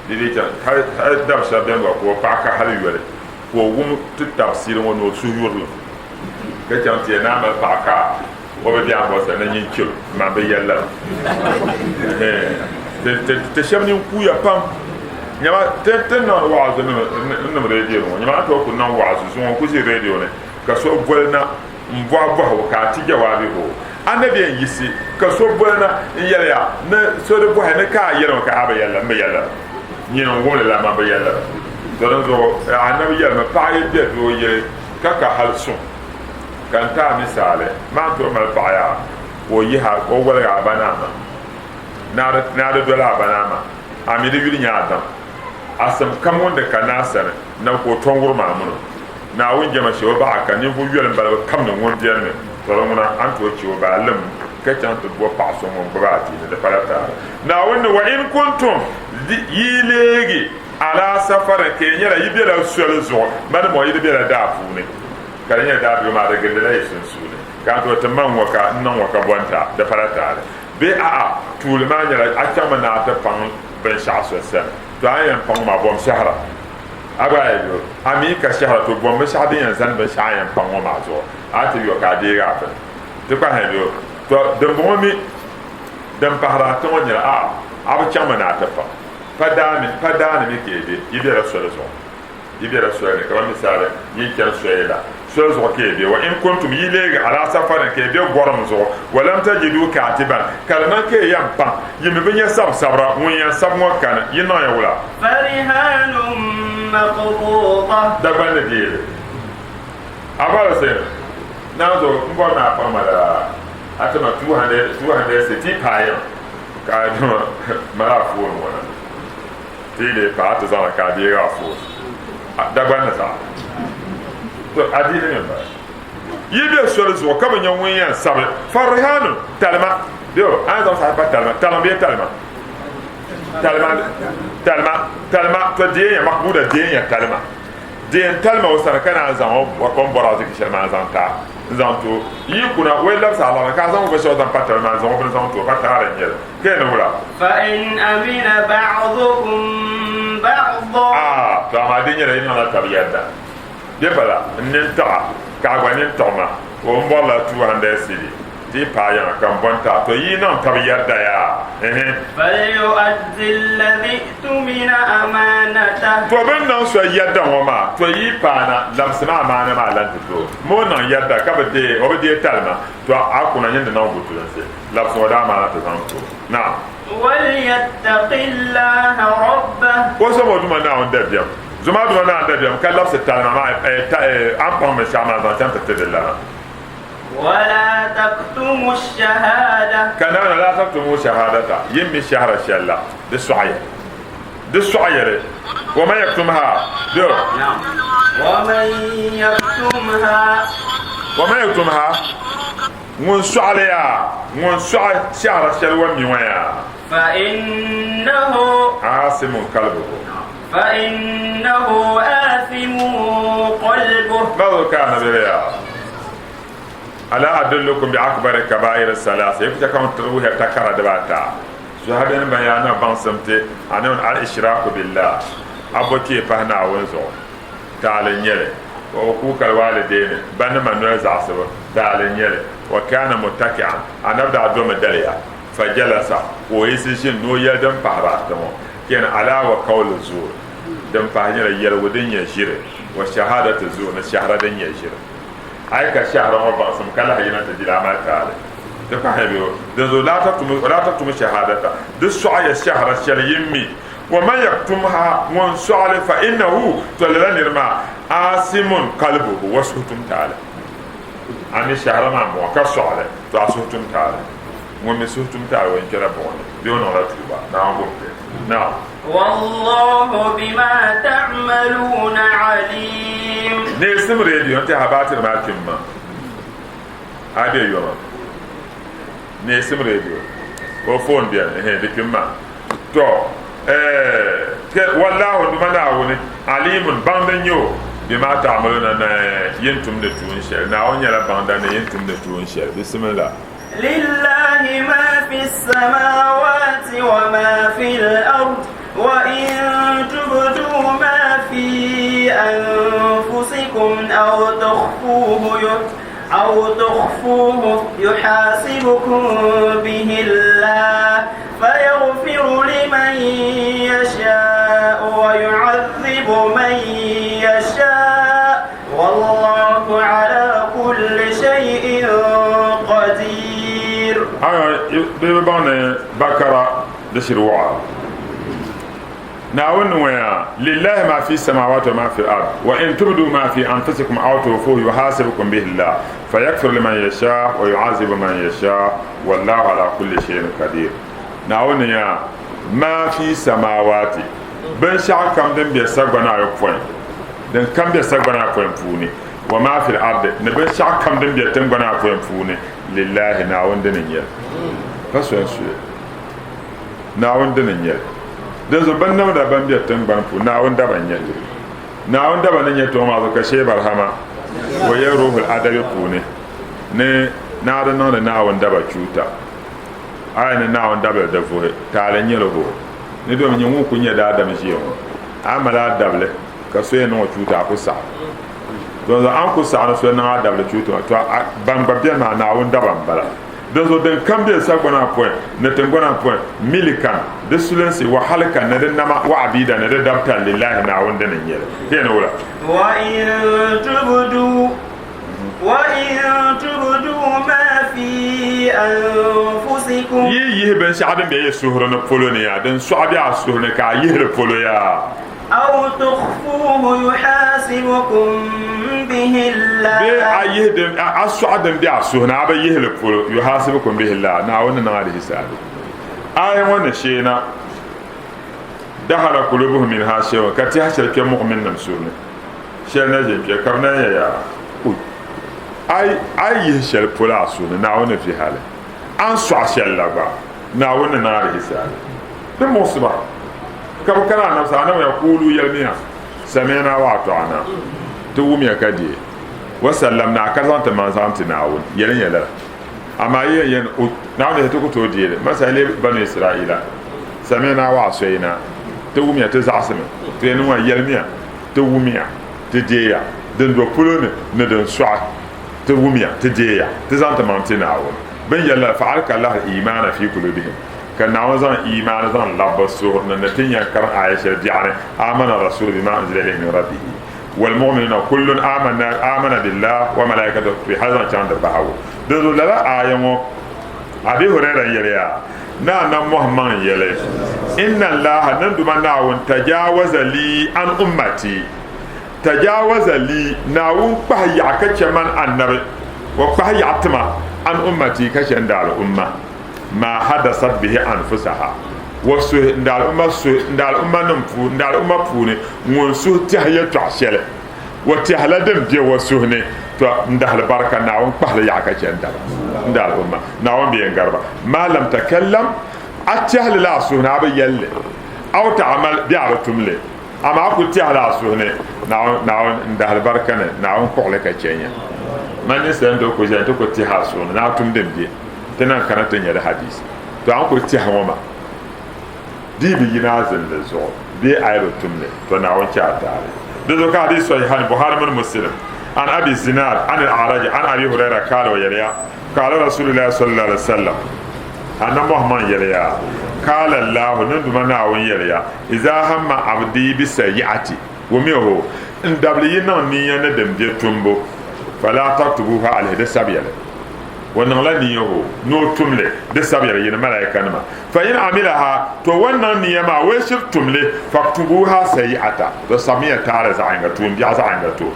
di dii chaŋ hali dab shɛba bɛni gba ka o paɣa ka hali yoli ka o wum ti tabisiili ŋɔ ni o suhu yurili ka chaŋ ti yɛli ni a mali paɣa ka o bi bɛ a bɔsa ni nyin chɛl o man bi yɛli lala ti shɛba nini kuuya pam nyama ti niŋdi wa'azu n niŋ radio ŋɔ nyama a tooi ku niŋ wa'azu zuŋɔ n ku ʒi radio ni ka so boli na n bɔhi bɔhigu ka a ti jawaabi o anabi yɛn yiɣisi ka so boli na n yɛliya ni so di bɔhi ni ka a yɛli ma ka a bi yɛli la n bi yɛli la nyini n wumli la man bi yɛli la to din zuɣu anabi yɛlimi paɣa yi bɛ doo yili ka ka hali suŋ ka n ti a misaali maa tooi mali paɣa yaa ka o yihi o woligi a ba naa maa ni a di doli a ba naa maa a mi di yuli nyɛ a daŋ a sim kam ŋun di ka naa sani na ka o tɔŋguri maa muni Naawuni jɛma shee o baɣa ka ninvuɣ yoli m-balibu kam ni ŋun beni mi tɔri ŋuna a ni tooi che o baa lim ka chaŋ ti bo paɣ so ŋun gbubi adiini di pala taali. Naawuni ni wa in kuntum yi leegi ala safarin ka yi nyɛla yi bela soli zuɣu mani mɔɣu yi di bela daa puuni ka di nyɛla daabiligu maa di gindila yi sunsuuni ka a tooi ti ma ŋ-ŋɔ ka n niŋ ŋɔ ka bo n-ti a di pala taali bee a'a tuuli maa nyɛla a chaŋmi ni a ti paŋ binshɛɣu so sani to a ni yɛn paŋ maa bom shɛhira. A gba yi yo, a mi ka shɛhira to bom binshɛɣu din yɛn zani binshɛɣu a yɛn paŋ ŋɔ maa zuɣu, a ti yo ka a deegi a bini. Ti kpahi yo, to dimbɔŋɔ mi din pahiri ata ŋɔ nyɛla, a'a, a bi chaŋmi ni a ti paŋ. Pa daani, pa daani mi ka yi be, yi bela soli zuɣu. Yi bela soli ni, kamani misali, yi chani soli la. Soli zuɣu ka yi be, wa in kuntum, yi leegi alaa safarin ka yi be gɔrim zuɣu, wa lam tajidu kaatiban, ka di niŋ ka yi yɛn paŋ, yi mi bi nya sabisabira, ŋun yɛn sabi ŋɔ kani, yi niŋ ya wula? Farihanun maqbuda. Dagban ni deei li. Abu Hussein, Naanzu, m bɔri ni a paŋ ma lala, a ti ma 200, 200 cedi, ti yi paai yiŋ ka a mali a foon ŋɔ na. Ti yi lee paai ti zaŋli ka a deegi a foon. Dagban ni zaa. To adiini mi m-bala. Yi be soli zuɣu ka bi nya ŋun yɛn sabi farihanu talima bee o a ni zaŋ saha pa talima, talima bee talima? Talima, talima, talima, to deenya makbuda deenya talima. Deen talima o sani ka naan zaŋ o ni bɔri ariziki shɛli maa n-zaŋ ti a n-zaŋ ti o. Yi kuna o yi labisi a liɣiri ka a zaŋ o binshɛɣu zaŋ pa talima maa n-zaŋ o bini zaŋ ti o pa taali n-nyɛ li. Ka ni wula? Fa in amina ba'dukum ba'da. Aa, to amaa di nyɛla yi niŋla tab yɛdda. Bɛ bala, n nini tiɣ a, ka a gba nini tiɣi ma, ka o m-bɔrila 200 cedi ti yi paai yiŋa ka m bo n-ti a. To yi niŋ tab yɛdda yaa? Ɛhɛ. Falyu'addi alladhi tumina amanatah. To bɛ ni niŋ so yɛdda ŋɔ maa, to yi paana, labisimi amaana maa lan ti ti o. Ma o niŋ yɛdda ka bi deei, o bi deei talima, to a kuna nyin di niŋ gutulunsi. Labisi o daa maana ti zaŋ ti o. Naam. Walyattaqi Llaha rabbah. O zom o Duuma Naawuni dabiɛm. Zom a Duuma Naawuni dabiɛm ka labisi talima maa, a ni paŋ binshɛɣu maa n-zaŋ chaŋ ti ti di lana. Wala taktumu shahada. Ka Naawuni laa taktumu shahadata, yi ni mi shɛhira shɛli la, di sɔɣiya. Di sɔɣiya li. Wa man yaktumha, bɛ o. Naam. Wa man yaktumha. Wa man yaktumha. Ŋun sɔɣili yaa, ŋun sɔɣi shɛhira shɛli o mi ŋɔ yaa. Fa innahu. Aasimun kalbuhu. Fa innahu aathimun qalbuhu. Báwo ka anabi yɛli yaa, Ala adullukum bi akbari kabairi salaasa, yi ku chɛ ka ŋun tiri wuhiya takara dibaata, Zuhabeni ban yaa na baŋsim ti a ni al-ishraaku billah, a bo kpee pahi Naawuni zuɣu. Taali n-nyɛ li, wa uquuqa al-waalideeni, ba ni ma noli zaɣisibu, taali n-nyɛ li, wa kaana muttaki'an, Anabi daa domi daliya, fajalasa, ka o yiɣisi ʒini ni o yɛli din pahiri ata ŋɔ, Ken alaa wa qawlu zuur, din pahi nyɛla yɛligu din nyɛ ʒiri, wa shahadatu zuur, ni shɛhira din nyɛ ʒiri. A yi ka shɛhira ŋɔ baŋsim ka lahi yina ti di li, a mali taali. Di pahiya bee? Dinzuɣu laa taktumu shahadata, di sɔɣiya shɛhira shɛli yi mi. Wa man yaktumha, ŋun sɔɣi li, fa innahu, tɔ lala niri maa, aasimun qalbuhu, o suhu tum taali. A mi shɛhira maa m-bɔŋɔ, ka sɔɣi li, tɔ a suhu tum taali. Ŋun mi suhu tum taali, o yɛn kpɛla buɣim ni, bee o niŋla tuuba. Naawuni gum ti. Naam. Wallahu bima ta'maluuna alim. Neesim radio n-tɛha baatiri maa kpimi maa. A be yoma. Neesim radio. O phone beni, ɛhɛn, di kpimi maa. Tɔ! Ɛɛ, Wallahu Duuma Naawuni, Aliimun, Baŋda n-nyɛ o, bima ta'maluna ni yi ni tumdi tuun shɛli. Naawuni nyɛla Baŋda ni yi ni tumdi tuun shɛli. Bisimillah. Lillahi ma fi s-samawati wa ma fi l-ard, wa in tubdu ma fi anfusikum aw tukhfuhu aw tukhfuhu yuhasibkum bihi Allah. فيغفر لمن يشاء ويعذب من يشاء والله على كل شيء قدير. Bɛ bi baŋ ni Bakara di shiri waɣa. Naawuni ni ŋɔya, Lillahi ma fi samawati wa ma fi al-ard, wa in tubdu ma fi anfusikum aw tukhfuhu yuhasibukum bihi Allah, fayaghfiru liman yasha wa yu'azibu man yasha, wallahu ala kulli shay'in qadir. Naawuni ni yaa, Ma fi samawati, binshɛɣu kam din be sagbana ayopɔin, din kam be sagbana ayopɔin puuni, wa ma fil ardi, ni binshɛɣu kam din be tiŋgbana ayopɔin puuni, lillahi, Naawuni dini n-nyɛ li, pa so n-su li. Naawuni dini n-nyɛ li. Dinzuɣu binnamda ban be tiŋgbani puuni, Naawuni daba n-nyɛ li. Naawuni daba ni nyɛ tɔŋ maa zuɣu ka Shee Barhama o yɛli Ruhul Adabi puuni ni naa di niŋdi Naawuni daba chuuta. A yi ni Naawuni dabili di vuhi, taali n-nyɛ li hoo. Ni domi nyɛ ŋun kuli nyɛ daadam ʒiya ŋɔ, a mali a dabili ka so yɛn niŋ o chuuta a ku saɣi. Dinzuɣu a ni ku saɣi ni so niŋ a dabili chuuta maa, to ban gba beni maa Naawuni daba m-bala. Dinzuɣu din kam be sagbana pɔi ni tiŋgbana pɔi, milikan, di sulinsi, wa halikan, ni di nama, wa abidan, ni di dabitali, lillahi, Naawuni dini n-nyɛ li. Di yɛn ni wula? Wa in tubdu. وإن تبدوا ما في أنفسكم Yi yihi binshɛɣu din be yi suhuri ni polo ni yaa, din sɔɣi be a suhuri ni ka a yihi li polo yaa. أو تخفوه يحاسبكم به الله Bee a yihi din, a sɔɣi din be a suhu ni, a bi yihi li polo, yuhasibukum bihi Allah, Naawuni ni niŋ a di hisaabi. Aaya ŋɔ ni sheei na, dahala kulubuhum minha shay'un, ka tɛha shɛli kpe muɣuminnim suhu ni, shɛli na ʒin kpe, ka bɛ na yɛn yaa, Ui! A yi, a yi yihi shɛli polo a suhu ni, Naawuni ni vihi a li. A ni sɔɣi shɛli la gba, Naawuni ni niŋ a di hisaabi. Di muɣisi ba ka bɛ kana Anabi sani, Anabi ya, Kuulu, yɛlimiya, Sami'na wa ata'na, ti wumya ka deei, wa sallamna, ka zaŋ ti maŋ zaŋ ti Naawuni, yɛlinya lala. Amaa yi yɛn yɛli ni, Naawuni ti ku tooi deei li, masala lee Banu Israaila, Sami'na wa asayna, ti wumya ti zaɣisimi, ti yɛn niŋ maa, yɛlimiya, ti wumya, ti deeya, din do polo ni, ni din sɔɣi, ti wumya, ti deeya, ti zaŋ ti maŋ ti Naawuni. Bɛ ni yɛli lala, Fa'alka Allahu al-iimaana fi kulubihim, ka Naawuni zaŋ iimaani zaŋ labi bɛ suhuri ni, ni ti ni yɛn karim aaya shɛli biɛɣu ni, Aamana ar-rasuulu bimaa unzila ilayhi min Rabbihi wal-mu'minuuna kullun aamana billahi wa malaa'ikatihi hali zaŋ chaŋ di bahigu. Dinzuɣu lala aaya ŋɔ Abi Huraira yɛliya, Ni Annabi Muhammad n-yɛli, Inna Allaha, ni Duuma Naawuni, tajaawaza lii an ummati, tajaawaza lii, Naawuni kpahi yaɣa ka chɛ man Annabi, o kpahi yaɣa ti ma, an ummati, ka chɛ n daali'umma, maa hadasat bihi anfusaha, wa suhi, n daali'umma suhi, n daali'umma nim puuni, n daali'umma puuni ŋun suhi tɛhi yɛltɔɣa shɛli. O tɛhila din be o suhu ni, tɔ, n dahili barika, Naawuni kpahili yaɣa ka chɛ n daba, n daali'umma, Naawuni bee n-gari ba. Maa lam takallam, a tɛhili la a suhu ni, a bi yɛli li, aw ta'amal, bee a bi tum li, amaa a kuli tɛhila a suhu ni, Naawuni, Naawuni, n dahili barika ni, Naawuni kpuɣi li ka chɛ ya. Man ninsal n-tooi kuli ʒiya nti kuli tɛhi a suhu ni ni a tum din be, ti naan kana ti nya di hadiisi. Tɔ, a ni kuli tɛhi ŋɔ maa, di yi bi yina a zinli zuɣu bee a yi bi tum li, tɔ Naawuni chɛ a taali. Di zuɣu ka hadiis sahihain, Buhari mini Muslim, an Abi Zinad an al-A'raj an Abi Huraira kaala o yɛliya, Kaala Rasulillahi sallallahu alaihi wasallam, Annabi Muhammad yɛliya, Kaala Allahu, ni Duuma Naawuni yɛliya, Iza hamma abdi bi sayyi'ati, wumiho, n dabili yi niŋ ninya ni din be tumbu, fala taktubuha alayhi, di sabiya li. O niŋla ninya ho ni o tum li, di sabiya li, yini malaikanima. Fa in amilaha, to o ni niŋ niya maa, o yi shiri tum li, faktubuha sayi'ata, to sabimiya taali zaɣ yinga, tuumbiɛɣu zaɣ yinga ti o.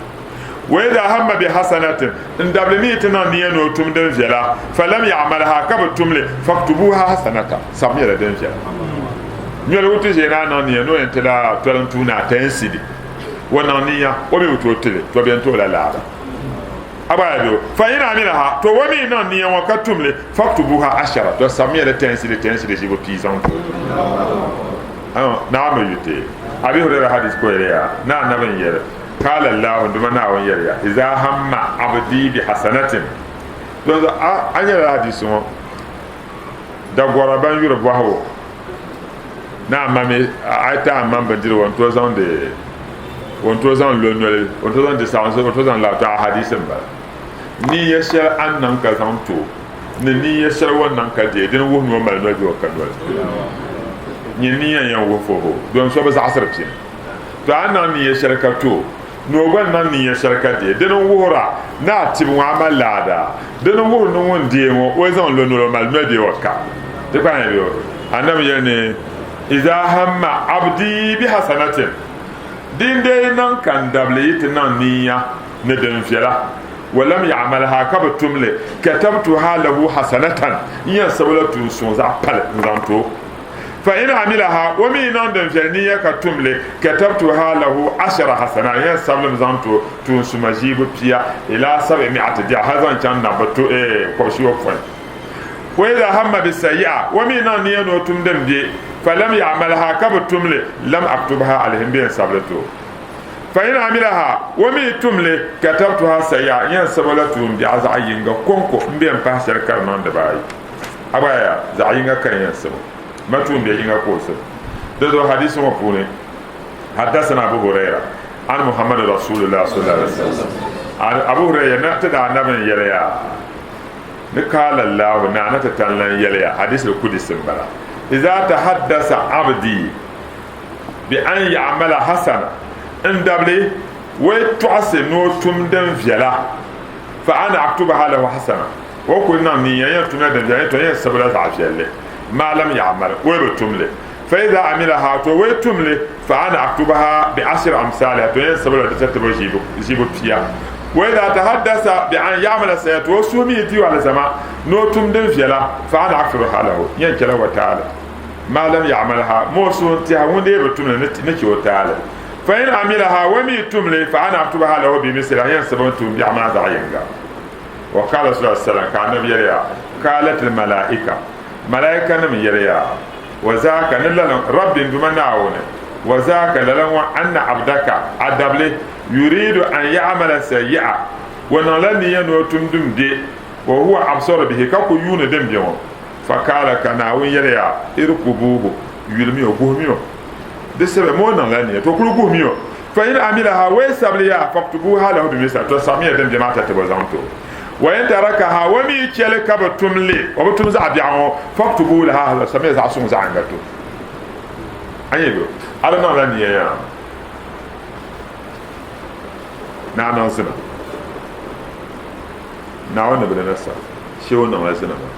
Wa idha hamma bi hasanatin, n dabili mi yi ti niŋ niya ni o tum din viɛla, fa lam ya'malha, ka bi tum li, faktubuha hasanata, sabimiya li din viɛla. Nyoli ŋun ti ʒe ni a niŋ niya ni o yɛn ti la toli n-tuui ni a ten sidi, o niŋ niya, o mi bi tooi ti li, to bɛ yɛn ti o la laaba. Abaado, fa in amilaha, to o mi niŋ niya ŋɔ ka tum li, faktubuha ashara, to sabimiya li tɛnsili tɛnsili ʒibu pii zaŋ ti o. Naa mi yuti. Abi Huraira hadis ko yɛliya, ni Anabi n-yɛli, Kaala Allahu, duma Naawuni yɛliya, Iza hamma abdi bi hasanatin. Don zuɣu a nyɛla hadisi ŋɔ dagɔra ban yuri bɔhigu ni a ma mi a yi ti a mam bindirigu o ni tooi zaŋ di o ni tooi zaŋ lo noli o ni tooi zaŋ di saɣim o ni tooi zaŋ labi to a hadisi n bala ninya shɛli a ni niŋ ka zaŋ to ni ninya shɛli o ni niŋ ka deei dini wuhi ni o mali noli bee o ka noli nyini ninya n yɛn wuhi foho don so bi zaɣasiri pini to a ni niŋ ninya shɛli ka to ni o gba ni niŋ ninya shɛli ka deei dini n wuhira ni a tibi ŋɔ a mali laada dini n wuhiri ni ŋun deei ŋɔ o zaŋ lo noli o mali noli bee o ka ti kpa yɛn bɛ Annabi yɛli ni, Iza hamma abdi bi hasanatin, din dee niŋ ka n dabili yi ti niŋ ninya ni din viɛla, wa lam ya'malha, ka bi tum li, katabtuha lahu hasanatan, n yɛn sabi la tuun suŋ zaɣ pali n zaŋ ti o. Fa in amilaha, o mi yi niŋ din viɛli ninya ka tum li, katabtuha lahu ashara hasanat, n yɛn sabi li mi zaŋ ti o tuun suma ʒiibu pia, ila sab'i mi'ati di'a, hali zaŋ chaŋ namba kɔbishiyopɔin. Wa idha hamma bi sayyi'a, o mi niŋ niya ni o tum din be, fa lam ya'malha, ka bi tum li, lam aktubha alayhi, m bɛ n sabi li ti o. Fa in amilaha, o mi tum li, katabtuha sayyi'a, n yɛn sabi o la tuumbiɛɣu zaɣ yinga kɔŋko, m bɛ n pahi shɛli ka di niŋ dibaayi. A gba yaa, zaɣ yinga ka n yɛn sabi o, ma tuumbiɛ yinga ka o sabi. Di zuɣu hadiisi ŋɔ puuni, Haddathana Abu Huraira an Muhammad Rasulullah sallallahu alaihi wasallam, Abu Huraira na ti daa nabi n yɛli yaa, Ni kaala Allahu, ni a ni ti tan lan yɛliya, Hadis al-Qudsi m-bala, Iza tahaddasa abdi bi an ya'mala hasana, n dabili wai tɔɣisi ni o tum din viɛla, Fa ana aktubaha lahu hasana. O kuli niŋ niya yɛn tumla din viɛli to yɛn sabila zaɣ viɛlli ma lam ya'mal o bi tumli. Fa idha amilaha to o tumli fa ana aktubaha bi ashri amsaliha to yɛn sabila di tatabo ʒibu pia. Wa idha tahaddasa bi an ya'mala sayyi'a to o suhu mi di alizama ni o tum din viɛla fa ana aghfiruha lahu yɛn chɛla wa taali ma lam ya'malha ma o suhu n-tɛha ŋun dee bi tumli ni chɛ o taali. Fa in amilaha wa mi tumli fa ana aktubaha lahu bi misliha yɛn sabimi tuumbiɛɣu maa zaɣ yinga. Wa qala sallallahu alaihi wasallam ka anabi yɛliya qalat al malaika malaika nim yɛliya wa zaaka ni lala rabbi n duma Naawuni wa zaaka lala ŋɔ anna abdaka a dabli yuridu an ya'mala sayyi'a wa niŋla niya ni o tum din be wa huwa absaru bihi ka ku yuuni din be ŋɔ fa qala ka Naawuni yɛliya irkubuhu yulimi o guhimi o di sabi ma o niŋla niya to kuli guhimi o Fa in amilaha wa yi sabili ya faktubuha lahu bimisliha to sabimiya din be maa tatabo zaŋ ti o. Wa in tarakaha wa mi yi che li ka bi tum li, o bi tum zaɣ biɛɣu ŋɔ, faktubu laha hasana sabimiya zaɣ suŋ zaɣ yiŋga ti o. A nya bɛ? A di niŋla nia yaa ni a niŋ zina. Naawuni ni bi di na sa, shee o niŋla zina maa.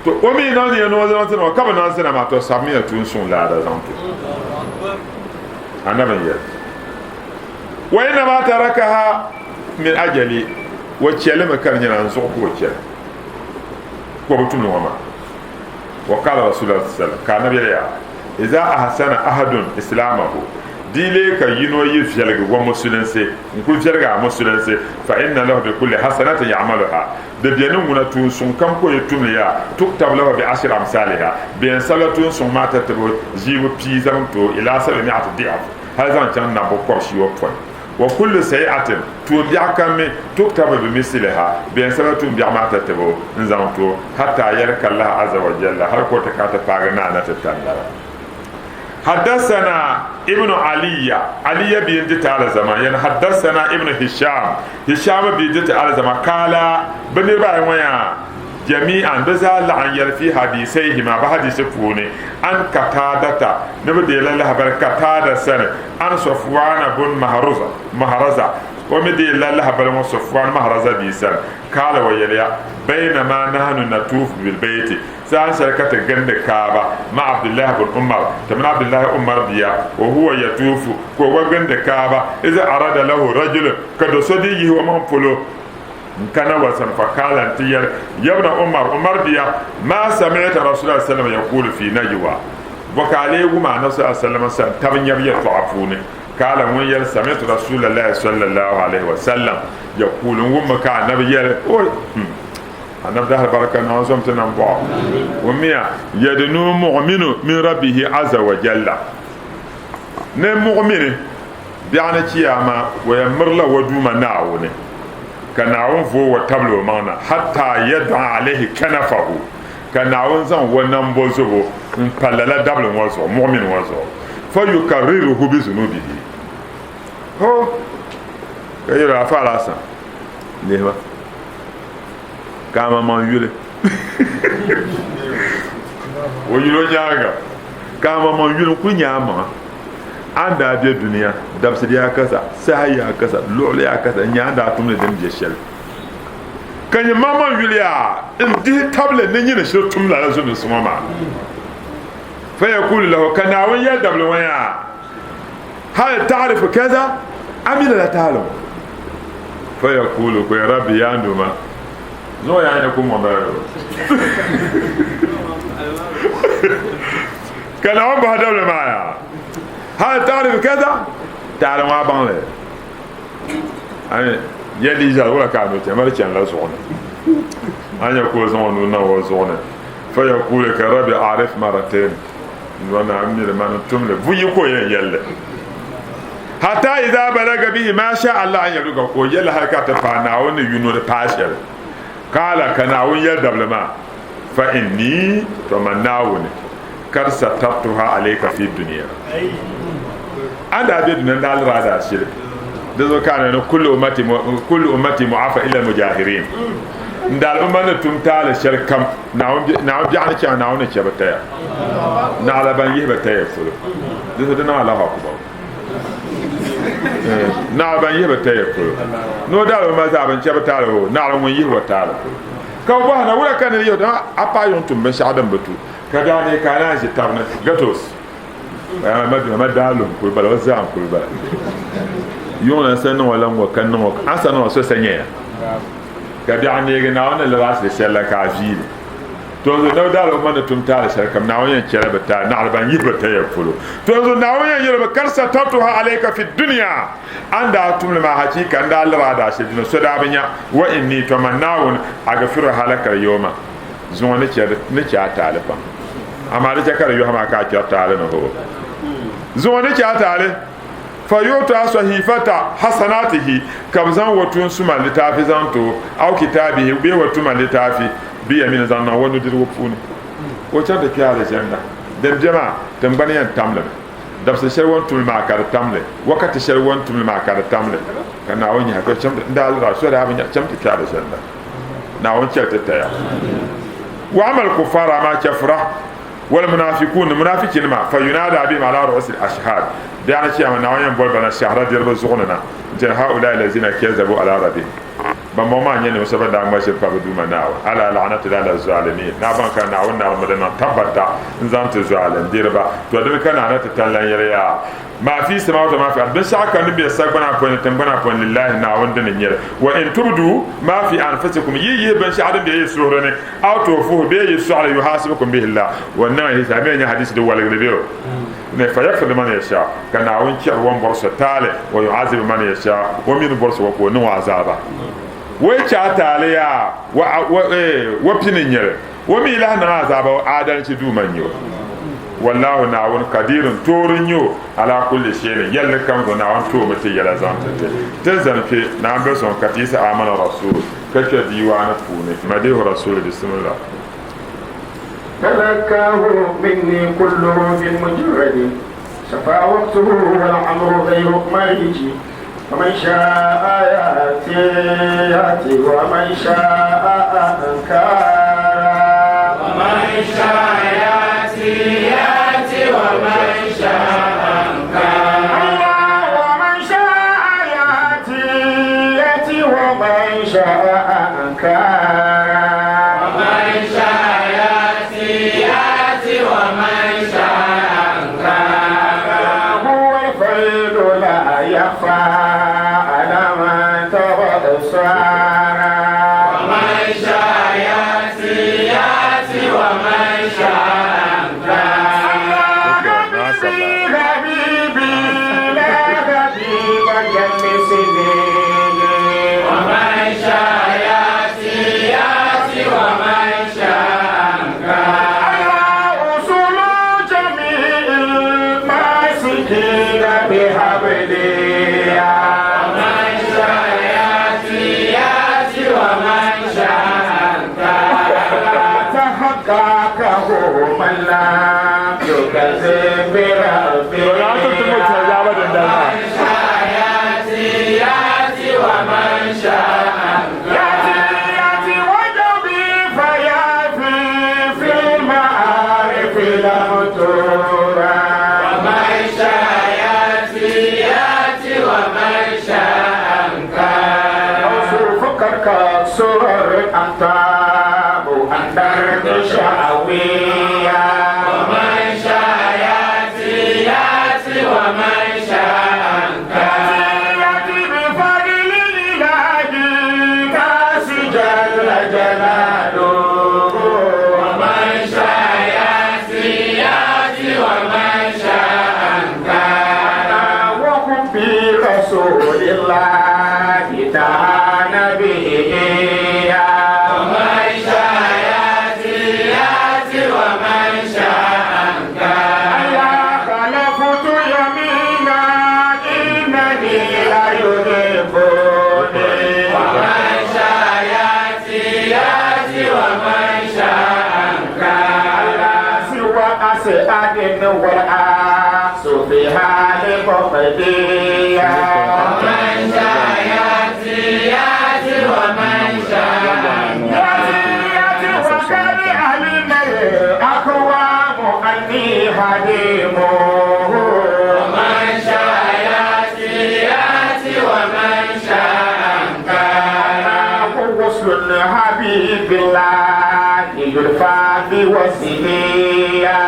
To o mi niŋ nia ni o niŋ zina maa ka bi niŋ zina maa, to sabimiya tuun suŋ laada zaŋ ti o. Annabi n yɛli, Wa innama tarakaha min ajali, o chɛlimi ka di nyɛla n zuɣu ka o chɛli ka o bi tumdi ŋɔ maa. Wa qala Rasulullah sallallahu alaihi wasallam, ka Annabi yɛli yaa, Iza ahsana ahadun islamahu, di lee ka yino yi viɛligi o musulinsi, n kuli viɛligi a musulinsi, fa inna lahu bi kulli hasanatin ya'maluha, Di beni ŋuna tuun suŋ kam ka o yi tum li yaa, tuktab lahu bi ashri amsaliha, bɛ yɛn sabila tuun suŋ maa tatabo ʒiibu pii zaŋ ti o, ilaa sabi mi'ati di'af, hali zaŋ chaŋ nabbu kɔbishiyopɔin. Wa kullu sayi'atin, tuun biɛɣu kam mi, tuktabu bi misliha, bɛ yɛn sabila tuun biɛɣu maa tatabo n-zaŋ ti o, hatta yalka Allaha azza wa jalla, hali ka o ti kana ti paagi Naa na ti tandara. Hadasana ibnu Aliya, Aliya bia n-di ti alizama, yani hadasana ibnu Hisham, Hisham bia di ti alizama, kaala, bɛ niriba ayi ŋɔ yaa jami'an, bɛ zaa laɣim yɛli fi hadisayhima, bɛ hadisi puuni, an Katadata, ni bɛ deei la lahabali Katada sani, an Safwana bun Mahruza, Mahraza, o mi deei la lahabali ŋɔ Safwan Mahraza bia sani, kaala o yɛliya, baynama nahnu natufu bil bayti, Saha shɛli ka ti gindi Kaaba ma Abdullahi bun Umar, ti mini Abdullahi Umar bia, wa huwa yatuufu, ka o gba gindi Kaaba, iz arada lahu rajulun, ka do so dii yihi o maŋ polo n-kana wa sani, faqaala nti yɛli, Yabna Umar, Umar bia, ma sami'ta Rasulallah sallam yaqulu fi najwa, bɔ ka a lee wum Anabi sallallahu alaihi wasallam sani tab nyabu yɛltɔɣa puuni? Qaala ŋun yɛli, sami'tu Rasulallah sallallahu alaihi wasallam yaqulu, n wummi ka Anabi yɛli, o. Annabi dahali baraka Naawuni zom ti nambɔɣu. Wummiya, yadinu muɣminu min rabbihi azza wa jalla. Ni muɣmini biɛɣuni chiyaama o yɛn mirila o Duuma Naawuni, ka Naawuni vooi o tabili o maŋ na, hatta yad'a alayhi kanafahu, ka Naawuni zaŋ o nambo zubu m-pa lala dabili ŋɔ zuɣu, muɣmini ŋɔ zuɣu, fa yukarriruhu bi zunubihi. Ho! Ka yɛli o, Afa Alhassan, lihima. Ka a maŋmaŋ yuli o yuli o nyaaŋa, ka a maŋmaŋ yuli n-kuli nyɛ a maŋa. A ni daa be dunia dabisili yaa kaza, saha yaa kaza, luɣili yaa kaza n-nyɛ a ni daa tumdi din be shɛli. Ka nyɛ maŋmaŋ yuli yaa n-dihi tabili ni nyini shiri tum lala zulinsi ŋɔ maa. Fa yakulu lahu, ka Naawuni yɛli dabili ŋɔ yaa, Hal ta'rifu kaza? A mi lala taali ŋɔ? Fa yakulu, ka o yɛli, Rabbi, yaa n Duuma, zuŋɔ yaa nyini kum ŋɔ m-bala doo. Ka Naawuni bɔhi dabili maa yaa, Hal ta'rifu kaza? Taali ŋɔ a baŋ li? Ani yɛli yi zaa wula ka a nuu chani? Mali chanila zuɣu ni. A nya ka o zaŋ o nuu niŋ o zuɣu ni. Fa yakulu, ka Rabbi, a'rif maratayn. N na miri mani tumli buyi ka o yɛn yɛlli hatta idha balaga bihi ma sha Allah an yabluga ka o yɛlli hali ka ti paai Naawuni ni yu ni o di paai shɛli kaala ka Naawuni yɛli dabili maa fa inni to man Naawuni kad satartuha alayka fi dunya a daa be dunia n daa liri a daa shili di zuɣu ka a ni kullu ummati kullu ummati mu'afa illa al-mujahirin n daal umma ni tum taali shɛli kam Naawuni biɛɣu ni chaŋ Naawuni ni chɛ bi taya naɣila ban yihi bi taya polo di zuɣu di niŋ Allahu akubar. Naɣila ban yihi bɛ taya polo. Ni o daaliba maa zaa bɛn chɛ bɛ taali o, naɣila ŋun yihi o taali polo. Ka bɛ bɔhi na, Wula ka nir yihi o? Dama a paai yuŋ tum binshɛɣu din bi tu, ka daa neei ka a naan ʒi tab ni gatos. Ma ma daa lu n-kuli bala, o zaa n-kuli bala. Yuŋ na n-sa niŋ o la ŋ-ŋɔ ka niŋ o, a ni sa niŋ o so sa nyɛya. Ka biɛɣu neegi Naawuni ni lab a shili shɛli la ka a viili. Tonzo ni daa lɔhi ma ni tum taali shɛli kam, Naawuni yɛn chɛla bɛ taali, naɣila ban yihi bɛ taya polo. Tonzo Naawuni yɛn yɛli ba, Kad satartuha alayka fi dunya, A ni daa tum li maa, hachiika n daa lab a daa shili dini so daa bi nya, wa inni, to man Naawuni, agfiruha laka al-yawma, zuŋɔ ni chɛ ni chɛ a taali pam. Amaa di chɛ ka di yɔhi maa ka a kpɛri taali ni hoo. Zuŋɔ ni chɛ a taali. Fa yu'ta sahifata hasanatihi, ka bɛ zaŋ o tuun suma litaafi zaŋ ti o, aw kitaabihi, bee o tuma litaafi, bi yamini zaŋ niŋ o nudirigu puuni, ka o chaŋ ti kpe Alizanda. Din be maa, tiŋgbani yɛn tam li mi. Dabisi shɛli o ni tum li maa ka di tam li, wakati shɛli o ni tum li maa ka di tam li, ka Naawuni nyahi ka o chaŋ ti, n daa lira, so daa bi nya, cham ti kpe Alizanda. Naawuni chɛli ti taya. Wa amal kuffar, amaa chɛfura. Wal munaafikuun, ni munaafichinima, fa yunaada bihim ala ru'usil ashhaad, biɛɣuni chiyaama Naawuni yɛn boli ba na shɛhira diriba zuɣu ni na, n-ti ha'ulaa'i lazina kazabu ala rabbihim, bambɔŋɔ maa n-nyɛ ninvuɣ shɛba ban daa ŋma ʒiri pa bɛ Duuma Naawuni, ala la'natullahi ala zaalimiin, ni a baŋ ka Naawuni narimmi di niŋ tabbata n-zaŋ ti zualin diriba, tɔ dini ka Naa na ti tani lan yɛli yaa. Ma fi samawati wa ma fi ard, binshɛɣu kam din be sagbana polo ni tiŋgbana polo ni lillahi, Naawuni dini n-nyɛ li. Wa in tubdu ma fi anfusikum, yi yihi binshɛɣu din be yi suhuri ni, aw tukhfuhu, bee yi sɔɣi li, yuhasibukum bihi llah, o ni niŋ hisaab, mi n-nyɛ hadisi di waligili bee o ni, fayaghfir liman yasha, ka Naawuni chɛri o ni bɔri so taali, wa yu'azibu man yasha, o mi ni bɔri so ka o niŋ o azaaba. O yi chɛ a taali yaa, wa pini n-nyɛ li. O mi lahi niŋ azaaba o aadalichi Duuma n-nyɛ o. Wallahu Naawuni Kadiirun, toori n-nyɛ o, alaa kulli shay'in, yɛlli kam zuɣu Naawuni toomi ti yɛla zaŋ ti ti. Ti zani kpe, Naawuni be sɔŋ ka ti yiɣisi Aamana Rasuul ka kpe diiwaani puuni. Madihu Rasuul Bismillah. تلقاه مني كله بالمجرد صفا وقته والأمر غير مريج ومن شاء يأتي يأتي ومن شاء أنكارا ومن شاء يأتي يأتي ومن شاء أنكارا ومن شاء يأتي يأتي ومن شاء أنكارا ومن شاء يأتي يأتي ومن شاء أنكارا هو الفيض لا يخفى على من تبصر ومن شاء يأتي يأتي ومن شاء أنكارا حبيبي حبيبي لا حبيب كمثله ومن شاء يأتي يأتي ومن شاء أنكارا أصول جميع الماسكين بحبلي ومن شاء يأتي يأتي ومن شاء أنكارا تحققه من لم يكذب بربه ومن شاء يأتي يأتي ومن شاء أنكارا يأتي يأتي وجبي فيأتي في المعارف لم ترى ومن شاء يأتي يأتي ومن شاء أنكارا أوصفك كسر أنتاب أن درب شعوية ومن شاء يأتي يأتي ومن شاء أنكارا يأتي بفضل الإله كاس جل جلاله ومن شاء يأتي يأتي ومن شاء أنكارا وهم برسول الله تعالى به ومن شاء يأتي يأتي ومن شاء أنكارا يا خلفت يمينا إنني لا يحبني ومن شاء يأتي يأتي ومن شاء أنكارا سوى أسعد والعكس في حال فقدية ومن شاء يأتي يأتي ومن شاء أنكارا يأتي وقد علم الأقوام أني هديمه ومن شاء يأتي يأتي حبيب الله يلفى بوسهيا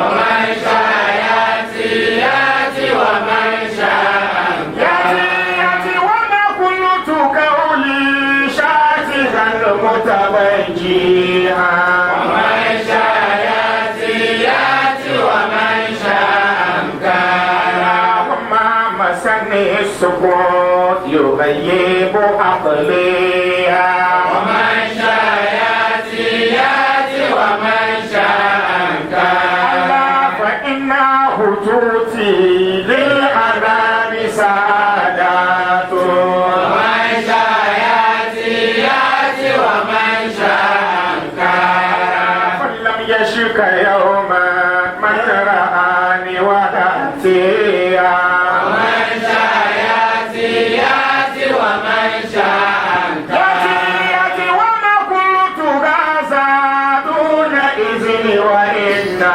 ومن شاء يأتي يأتي ومن شاء يأتي يأتي وما قلت قولي شاتها متوجها ومن شاء يأتي يأتي ومن شاء أنكر اللهم مسني السكوت يغيب عقليا ومن شاء يأتي يأتي ومن شاء أنكر ألا فإنه تؤتي للأنام سعادات ومن شاء يأتي يأتي ومن شاء أنكر فلم يشك يوما من رآني وتأتيا ومن شاء يأتي يأتي ومن شاء أنكر يأتي يأتي وما قلت هذا دون إذن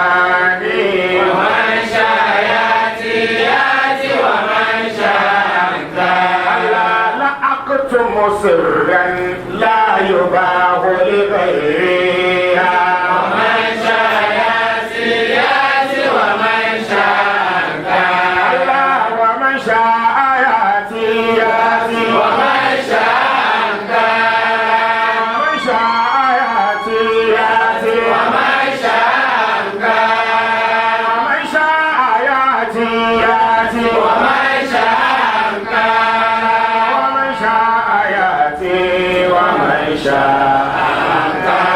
وإنني ومن شاء يأتي يأتي ومن شاء أنكر ألا لأكتم سرا لا يباه لغيرها ومن شاء يأتي يأتي ومن شاء أنكر ألا ومن شاء يأتي يأتي ومن شاء أنكر ومن شاء يأتي يأتي ومن شاء أنكر ومن شاء يأتي يأتي ومن شاء أنكر ومن شاء يأتي ومن شاء أنكر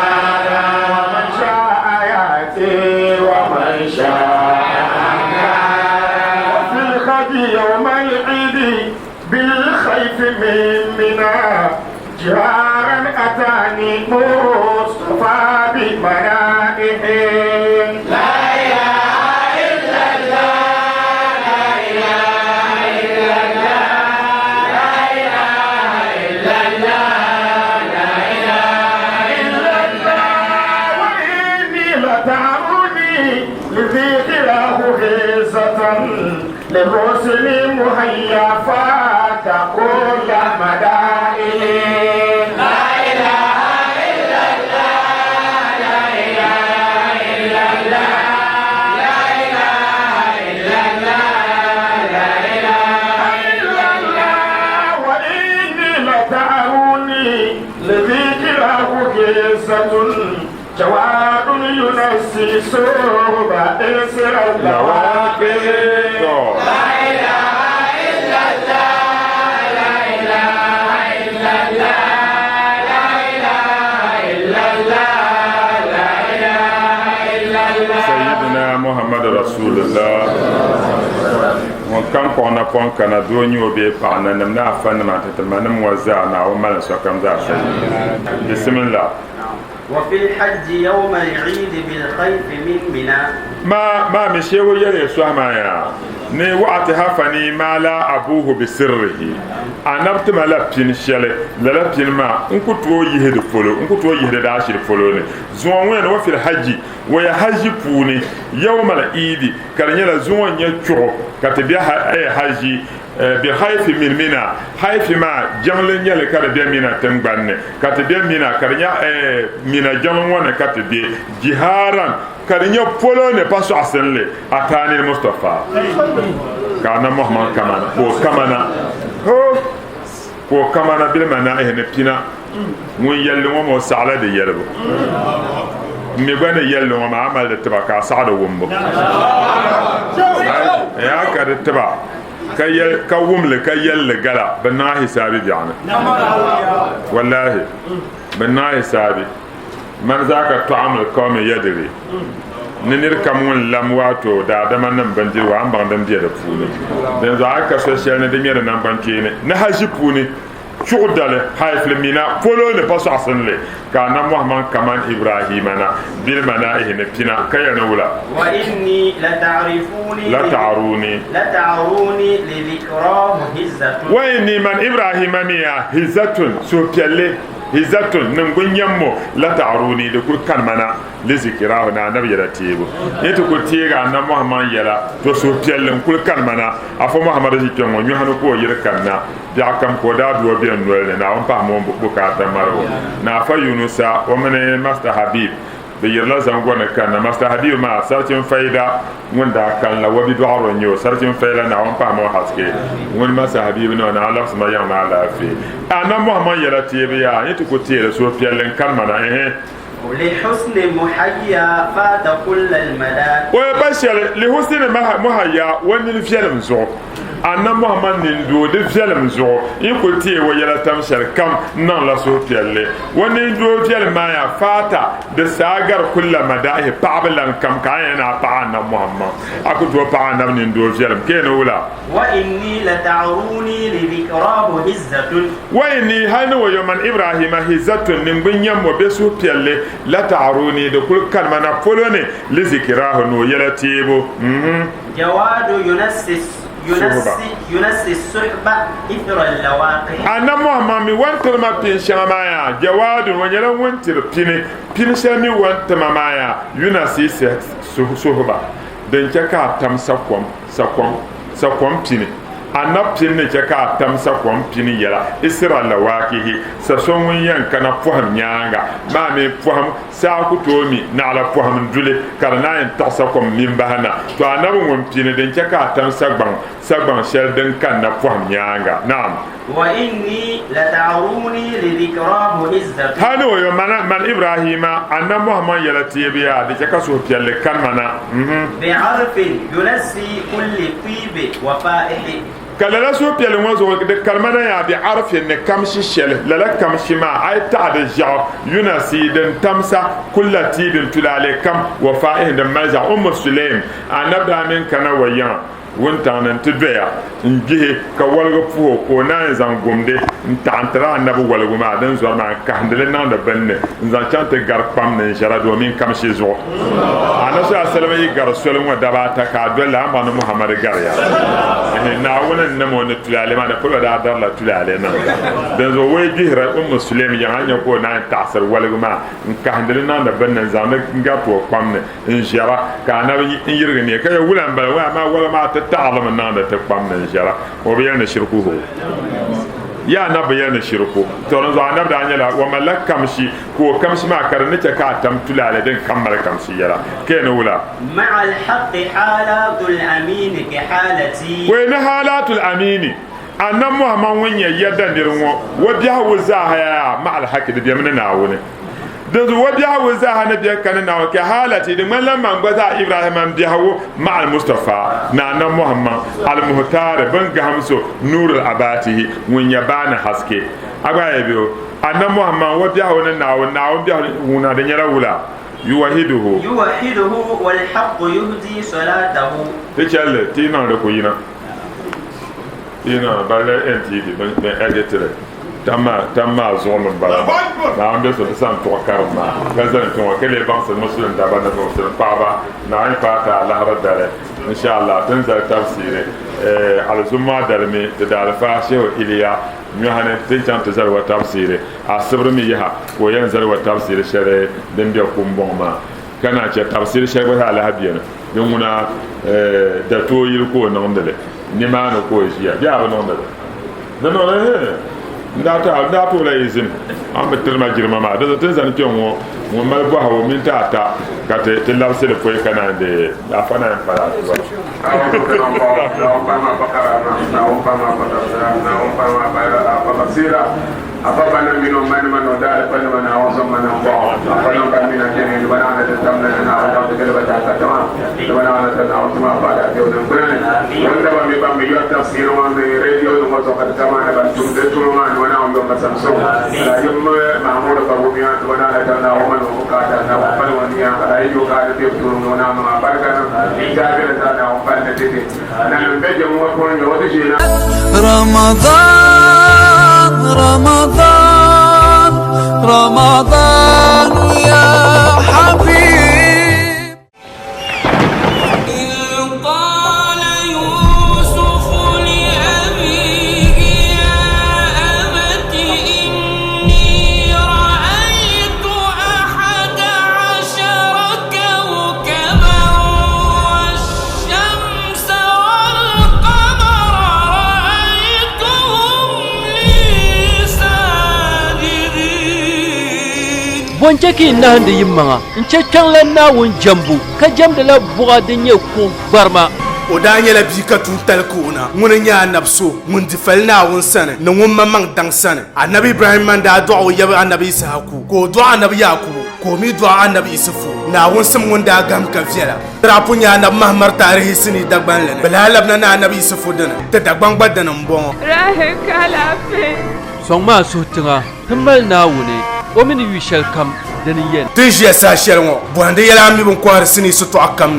ومن شاء يأتي ومن شاء أنكر وفي الخد يوم العيد بالخيف من منى جهارا أتاني مصطفى بمنائه لا إله إلا الله لا إله إلا الله لا إله إلا الله لا إله إلا الله وإني لتعرني لذكراه غيظة للرسل مهيا فتقول مدائن لا إله إلا الله لا إله إلا الله لا إله إلا الله لا إله إلا الله وإني لتعرني لذكراه غيظة جواد ينسي سرب إسر اللواقي To, لا إله إلا الله لا إله إلا الله لا إله إلا الله لا إله إلا الله Sayyidina Muhammad Rasulullah ŋun kam kpuɣi napɔŋ kana doo nyɛ o bee paɣa nanim ni afa nima nti ti manim ŋɔ zaa Naawuni mali sokam zaa sayi. Bismillah. وفي الحج يوم العيد بالخيف من منى Ma ma mi shehu yɛli sɔhi maa yaa ni waɣati hafani ma la abuhu bi sirrihi anabi tima la pini shɛli lala pini maa n ku tooi yihi di polo n ku tooi yihi di daashiri polo ni zuŋɔ ŋɔ ni wa fil hajji wa ya hajji puuni yawmal iidi ka di nyɛla zuŋɔ n nyɛ chuɣu ka ti bɛ hajji bi haifi min mina haifi maa jiŋli nyɛli ka di bɛ mina tingbani ni ka ti bɛ mina ka di nyɛ mina jiŋli ŋɔ ni ka ti bɛ jiharan ka di nyɛ polo ni pa sɔɣisinli ataani Mustafa ka ana Muhammad kamana ka o kamana ho ka o kamana bilima naihi ni pina ŋun yɛlli ŋɔ ma o saɣila di yɛlibu n mi gba ni yɛlli ŋɔ maa a mali di tiba ka a saɣi di wumbu ya ka di tiba ka yɛl ka wumli ka yɛlli gala bi niŋ a hisaabi biɛɣuni wallahi bi niŋ a hisaabi man zaa ka tɔɣamli kawmi yadiri ni nir kam ŋun lam wato daadama nim bindirigu a ni baŋ din bɛ di puuni din zuɣu a ka so shɛli ni di ŋmɛri nangban kpeeni ni haʒi puuni chuɣu dali haifili mina polo ni pa sɔɣisinli ka a na Muhammad kaman Ibrahima na bilima naihi ni pina ka yɛli ni wula وإني لتعرفوني la ta'aruni لتعروني لذكراه هزة wa inni man Ibrahima mi ya hizatun suhupiɛlli Hizzatun niŋgbun nyammo la ta'aruni di kuli kanima na li zikirahu ni anabi yɛla teebu. N yi ti kuli teegi anabi Muhammad yɛla, to suhupiɛlli n-kuli kanima na. Afa Muhammad ʒi kpɛŋŋo nyɔhi ni ka o yiri kanna. Biɛɣu kam ka o daa du o bɛ n noli ni, Naawuni pahimi o bukaata mali o. Ni Afa Yunusa, o mini Master Habib bɛ yirila Zango ni kanna. Master Habib maa, Sarchin Faida ŋun daa kani la, o bidɔɣiro n-nyɛ o. Sarchin Faida, Naawuni pahimi o haske. Ŋuni Master Habib ni o Naawuni labisi ma yiŋ maa alaafee. Annabi Muhammad yɛla teebu yaa, n yi ti ku teei li, suhupiɛlli n-kani ma na, ɛhɛn. O ya pa shɛli, lihusni muhayya, o nini viɛlim zuɣu, Annabi Muhammad nindoo di viɛlim zuɣu, n ku teei o yɛla tam shɛli kam n niŋla suhupiɛlli. O nindoo viɛlim maa yaa faata di saa gari kulla madaahi paɣaba lan kam ka a yɛn ni a paɣi Annabi Muhammad. A ku tooi paɣi Annabi nindoo viɛlim ka yɛn ni wula? Wa inni lata'uruni li dhikrahu hizzatun. Wa inni, hali ni wayo man Ibrahima hizzatun niŋgbun nyammo bɛ suhupiɛlli, lata'uruni di kuli kanima na polo ni li zikrahu ni o yɛla teebu. Jawadu yunassi yunassi suhba ithra al-lawaqih. Annabi Muhammad mi wan tiri ma pini shɛŋa maa yaa, Jawadun, o nyɛla ŋun tiri pini, pini shɛli mi wan ti ma maa yaa, yunassi suhba, din chɛ ka a tam sakom. Sakom, sakom pini. Anab pini ni chɛ ka a tam sakom pini yɛla, Isira lawaakihi, sa so ŋun yɛn kana pɔhim nyaaŋa maa mi pɔhim saa ku tooi mi naɣila pɔhim n-duli ka di naan yɛn taɣi sakom mini bahi na. To anabi ŋun pini din chɛ ka a tam sagbaŋ, sagbaŋ shɛli din kanna pɔhim nyaaŋa. Naam. Wa inni lata'aruni li dhikrahu izzatun. Hal ni o yo man Ibrahima, Annabi Muhammad yɛla teebu yaa, di chɛ ka suhupiɛlli kani ma na. Bi 'arfin yunassi kulli tibi wa fa'ihi. Ka lala suhupiɛlli ŋɔ zuɣu di kani ma na yaa bi 'arfin ni kamshi shɛli, lala kamshi maa a yi taɣi di ʒiɛɣu, yunassi, din tamsa, kulla tibin tulaale kam, wa fa'ihin din mali ʒiɛɣu. Ummu Sulaim, Annabi daa mini kana wa yiŋa. Wuntaŋ ni nti doya n-gbihi ka waligu puhi o, ka o naan zaŋ gumdi n-taɣi n-tiri anabi waligu maa din zɔri maa n-kahindi li niŋdi bini ni n-zaŋ chaŋ ti gari kpam ni n-ʒɛra domin kamshi zuɣu. Anabi sallallahu alaihi wasallam yi gari soli ŋɔ daba ata ka a doli la, a ni bɔŋɔ ni Muhammad gariya. Ɛhɛn, Naawuni n-nam o ni tulaale maa, di polo daa darila tulaale niŋda. Dinzuɣu o yi gbihira Ummu Sulaim yiŋa, a ni nya ka o naan taɣisiri waligu maa n-kahindi li niŋdi bini ni n-zaŋdi n-gariti o kpam ni. N-ʒɛra, ka anabi n-yirigi neei, ka yɛli, Wula m-bala? Waya maa wala maa ti taɣirimi niŋdi ti kpam ni n-ʒɛra. O bi yɛli ni shiriku hoo. Ya anabi bi yɛli ni shiriku. Tɔ dinzuɣu anabi daa nyɛla o malila kamshi, ka o kamshi maa ka di ni chɛ ka a tam tulaale din kam mali kamshi yɛla. Ka yɛli ni wula? Ma'a al-haqqi haalatul amini ka haalati. Wei ni haalatul amini, Annabi Muhammad ŋun nyɛ yɛda nir ŋɔ, o biɛhigu zaaha yaa ma'a al-haqqi di bemi ni Naawuni. Dinzuɣu o biɛhigu zaaha ni bɛ kani Naawuni ka haalati di ŋmanila man gba zaa Ibrahima m biɛhigu ma'al Mustafa ni Annabi Muhammad al-Muhtaari bin gahim so Nuurul Abaatihi ŋun nyɛ baa ni haske. A gba yi be o Annabi Muhammad o biɛhigu ni Naawuni, Naawuni biɛhigu ŋuna di nyɛla wula? Yuwahiduhu. Yuwahiduhu wal haqqu yuhdi salatahu. Ti chɛli li, ti yi niŋ di ku yina. Ti yi niŋ balli NTV bin edit li. Tam maa zuɣu ni m-bala maa. Naawuni be so ti sani tuɣi karim maa ka zani kpe ŋɔ ka lee baŋsi Musulim dabba ni Musulim paɣaba Naawuni paai ti alahiri dali insha Allah ti ni zali tafsiiri Alizummaa dali mi ti daalifa Shehu Iliya Nyɔhani ti ni chaŋ ti zali wa tafsiiri Asibiri mi yaha ka o yɛn zali wa tafsiiri shɛli din be Kumbɔŋ maa ka naan chɛ tafsiiri shɛli gba zaa lahi beni din ŋuna Datoo yili ka o niŋdi li nimaani ka o ʒiya bee a bi niŋdi li? Di niŋdi hee n daa ti n daa ti o la izini a ni bi tiri ma jilima maa dinzuɣu ti ni zani kpɛŋ ŋɔ ŋun mali bɔhigu mini ti ata ka ti ti labisi li pɔi ka naan di afa naan pala atuba. Ramadan, Ramadan, Ramadan ya Habib. قال يوسف لأبيه يا أبت إني Bɔ n-chɛ ka yi nahindi yimaŋa n-chɛ kpiɔŋlan Naawuni jɛmbu, ka jɛmdila buɣa din nyɛ kuɣ gbarima? O daa nyɛla bia ka tuuntali ka o na. Ŋuni n-nyɛ anabi so ŋun di fali Naawuni sani ni ŋun maŋmaŋ daŋ sani. Anabi Ibrahimma n-daa dɔɣi o yaba anabi Issahaku, ka o dɔɣi anabi Yaakubu, ka o mi dɔɣi anabi Isufu. Naawuni sim ŋun daa gahim ka viɛla. Ti daa pun nya anabi Mahamar taarihi sinii Dagbanli ni. Bɛ lahi labina ni anabi Isufu dini. Ti Dagbaŋ gba dini m-bɔŋɔ. Rahim ka alaafee. Sɔŋmi a suhu tiŋa ti mali Naawuni, o mi ni yu shɛlikam, dini n-yɛn. Ti ni ʒiya saha shɛli ŋɔ, bɔhindi yɛla a mi bɛ ni kɔhiri sinii sitɔɣu kam ni.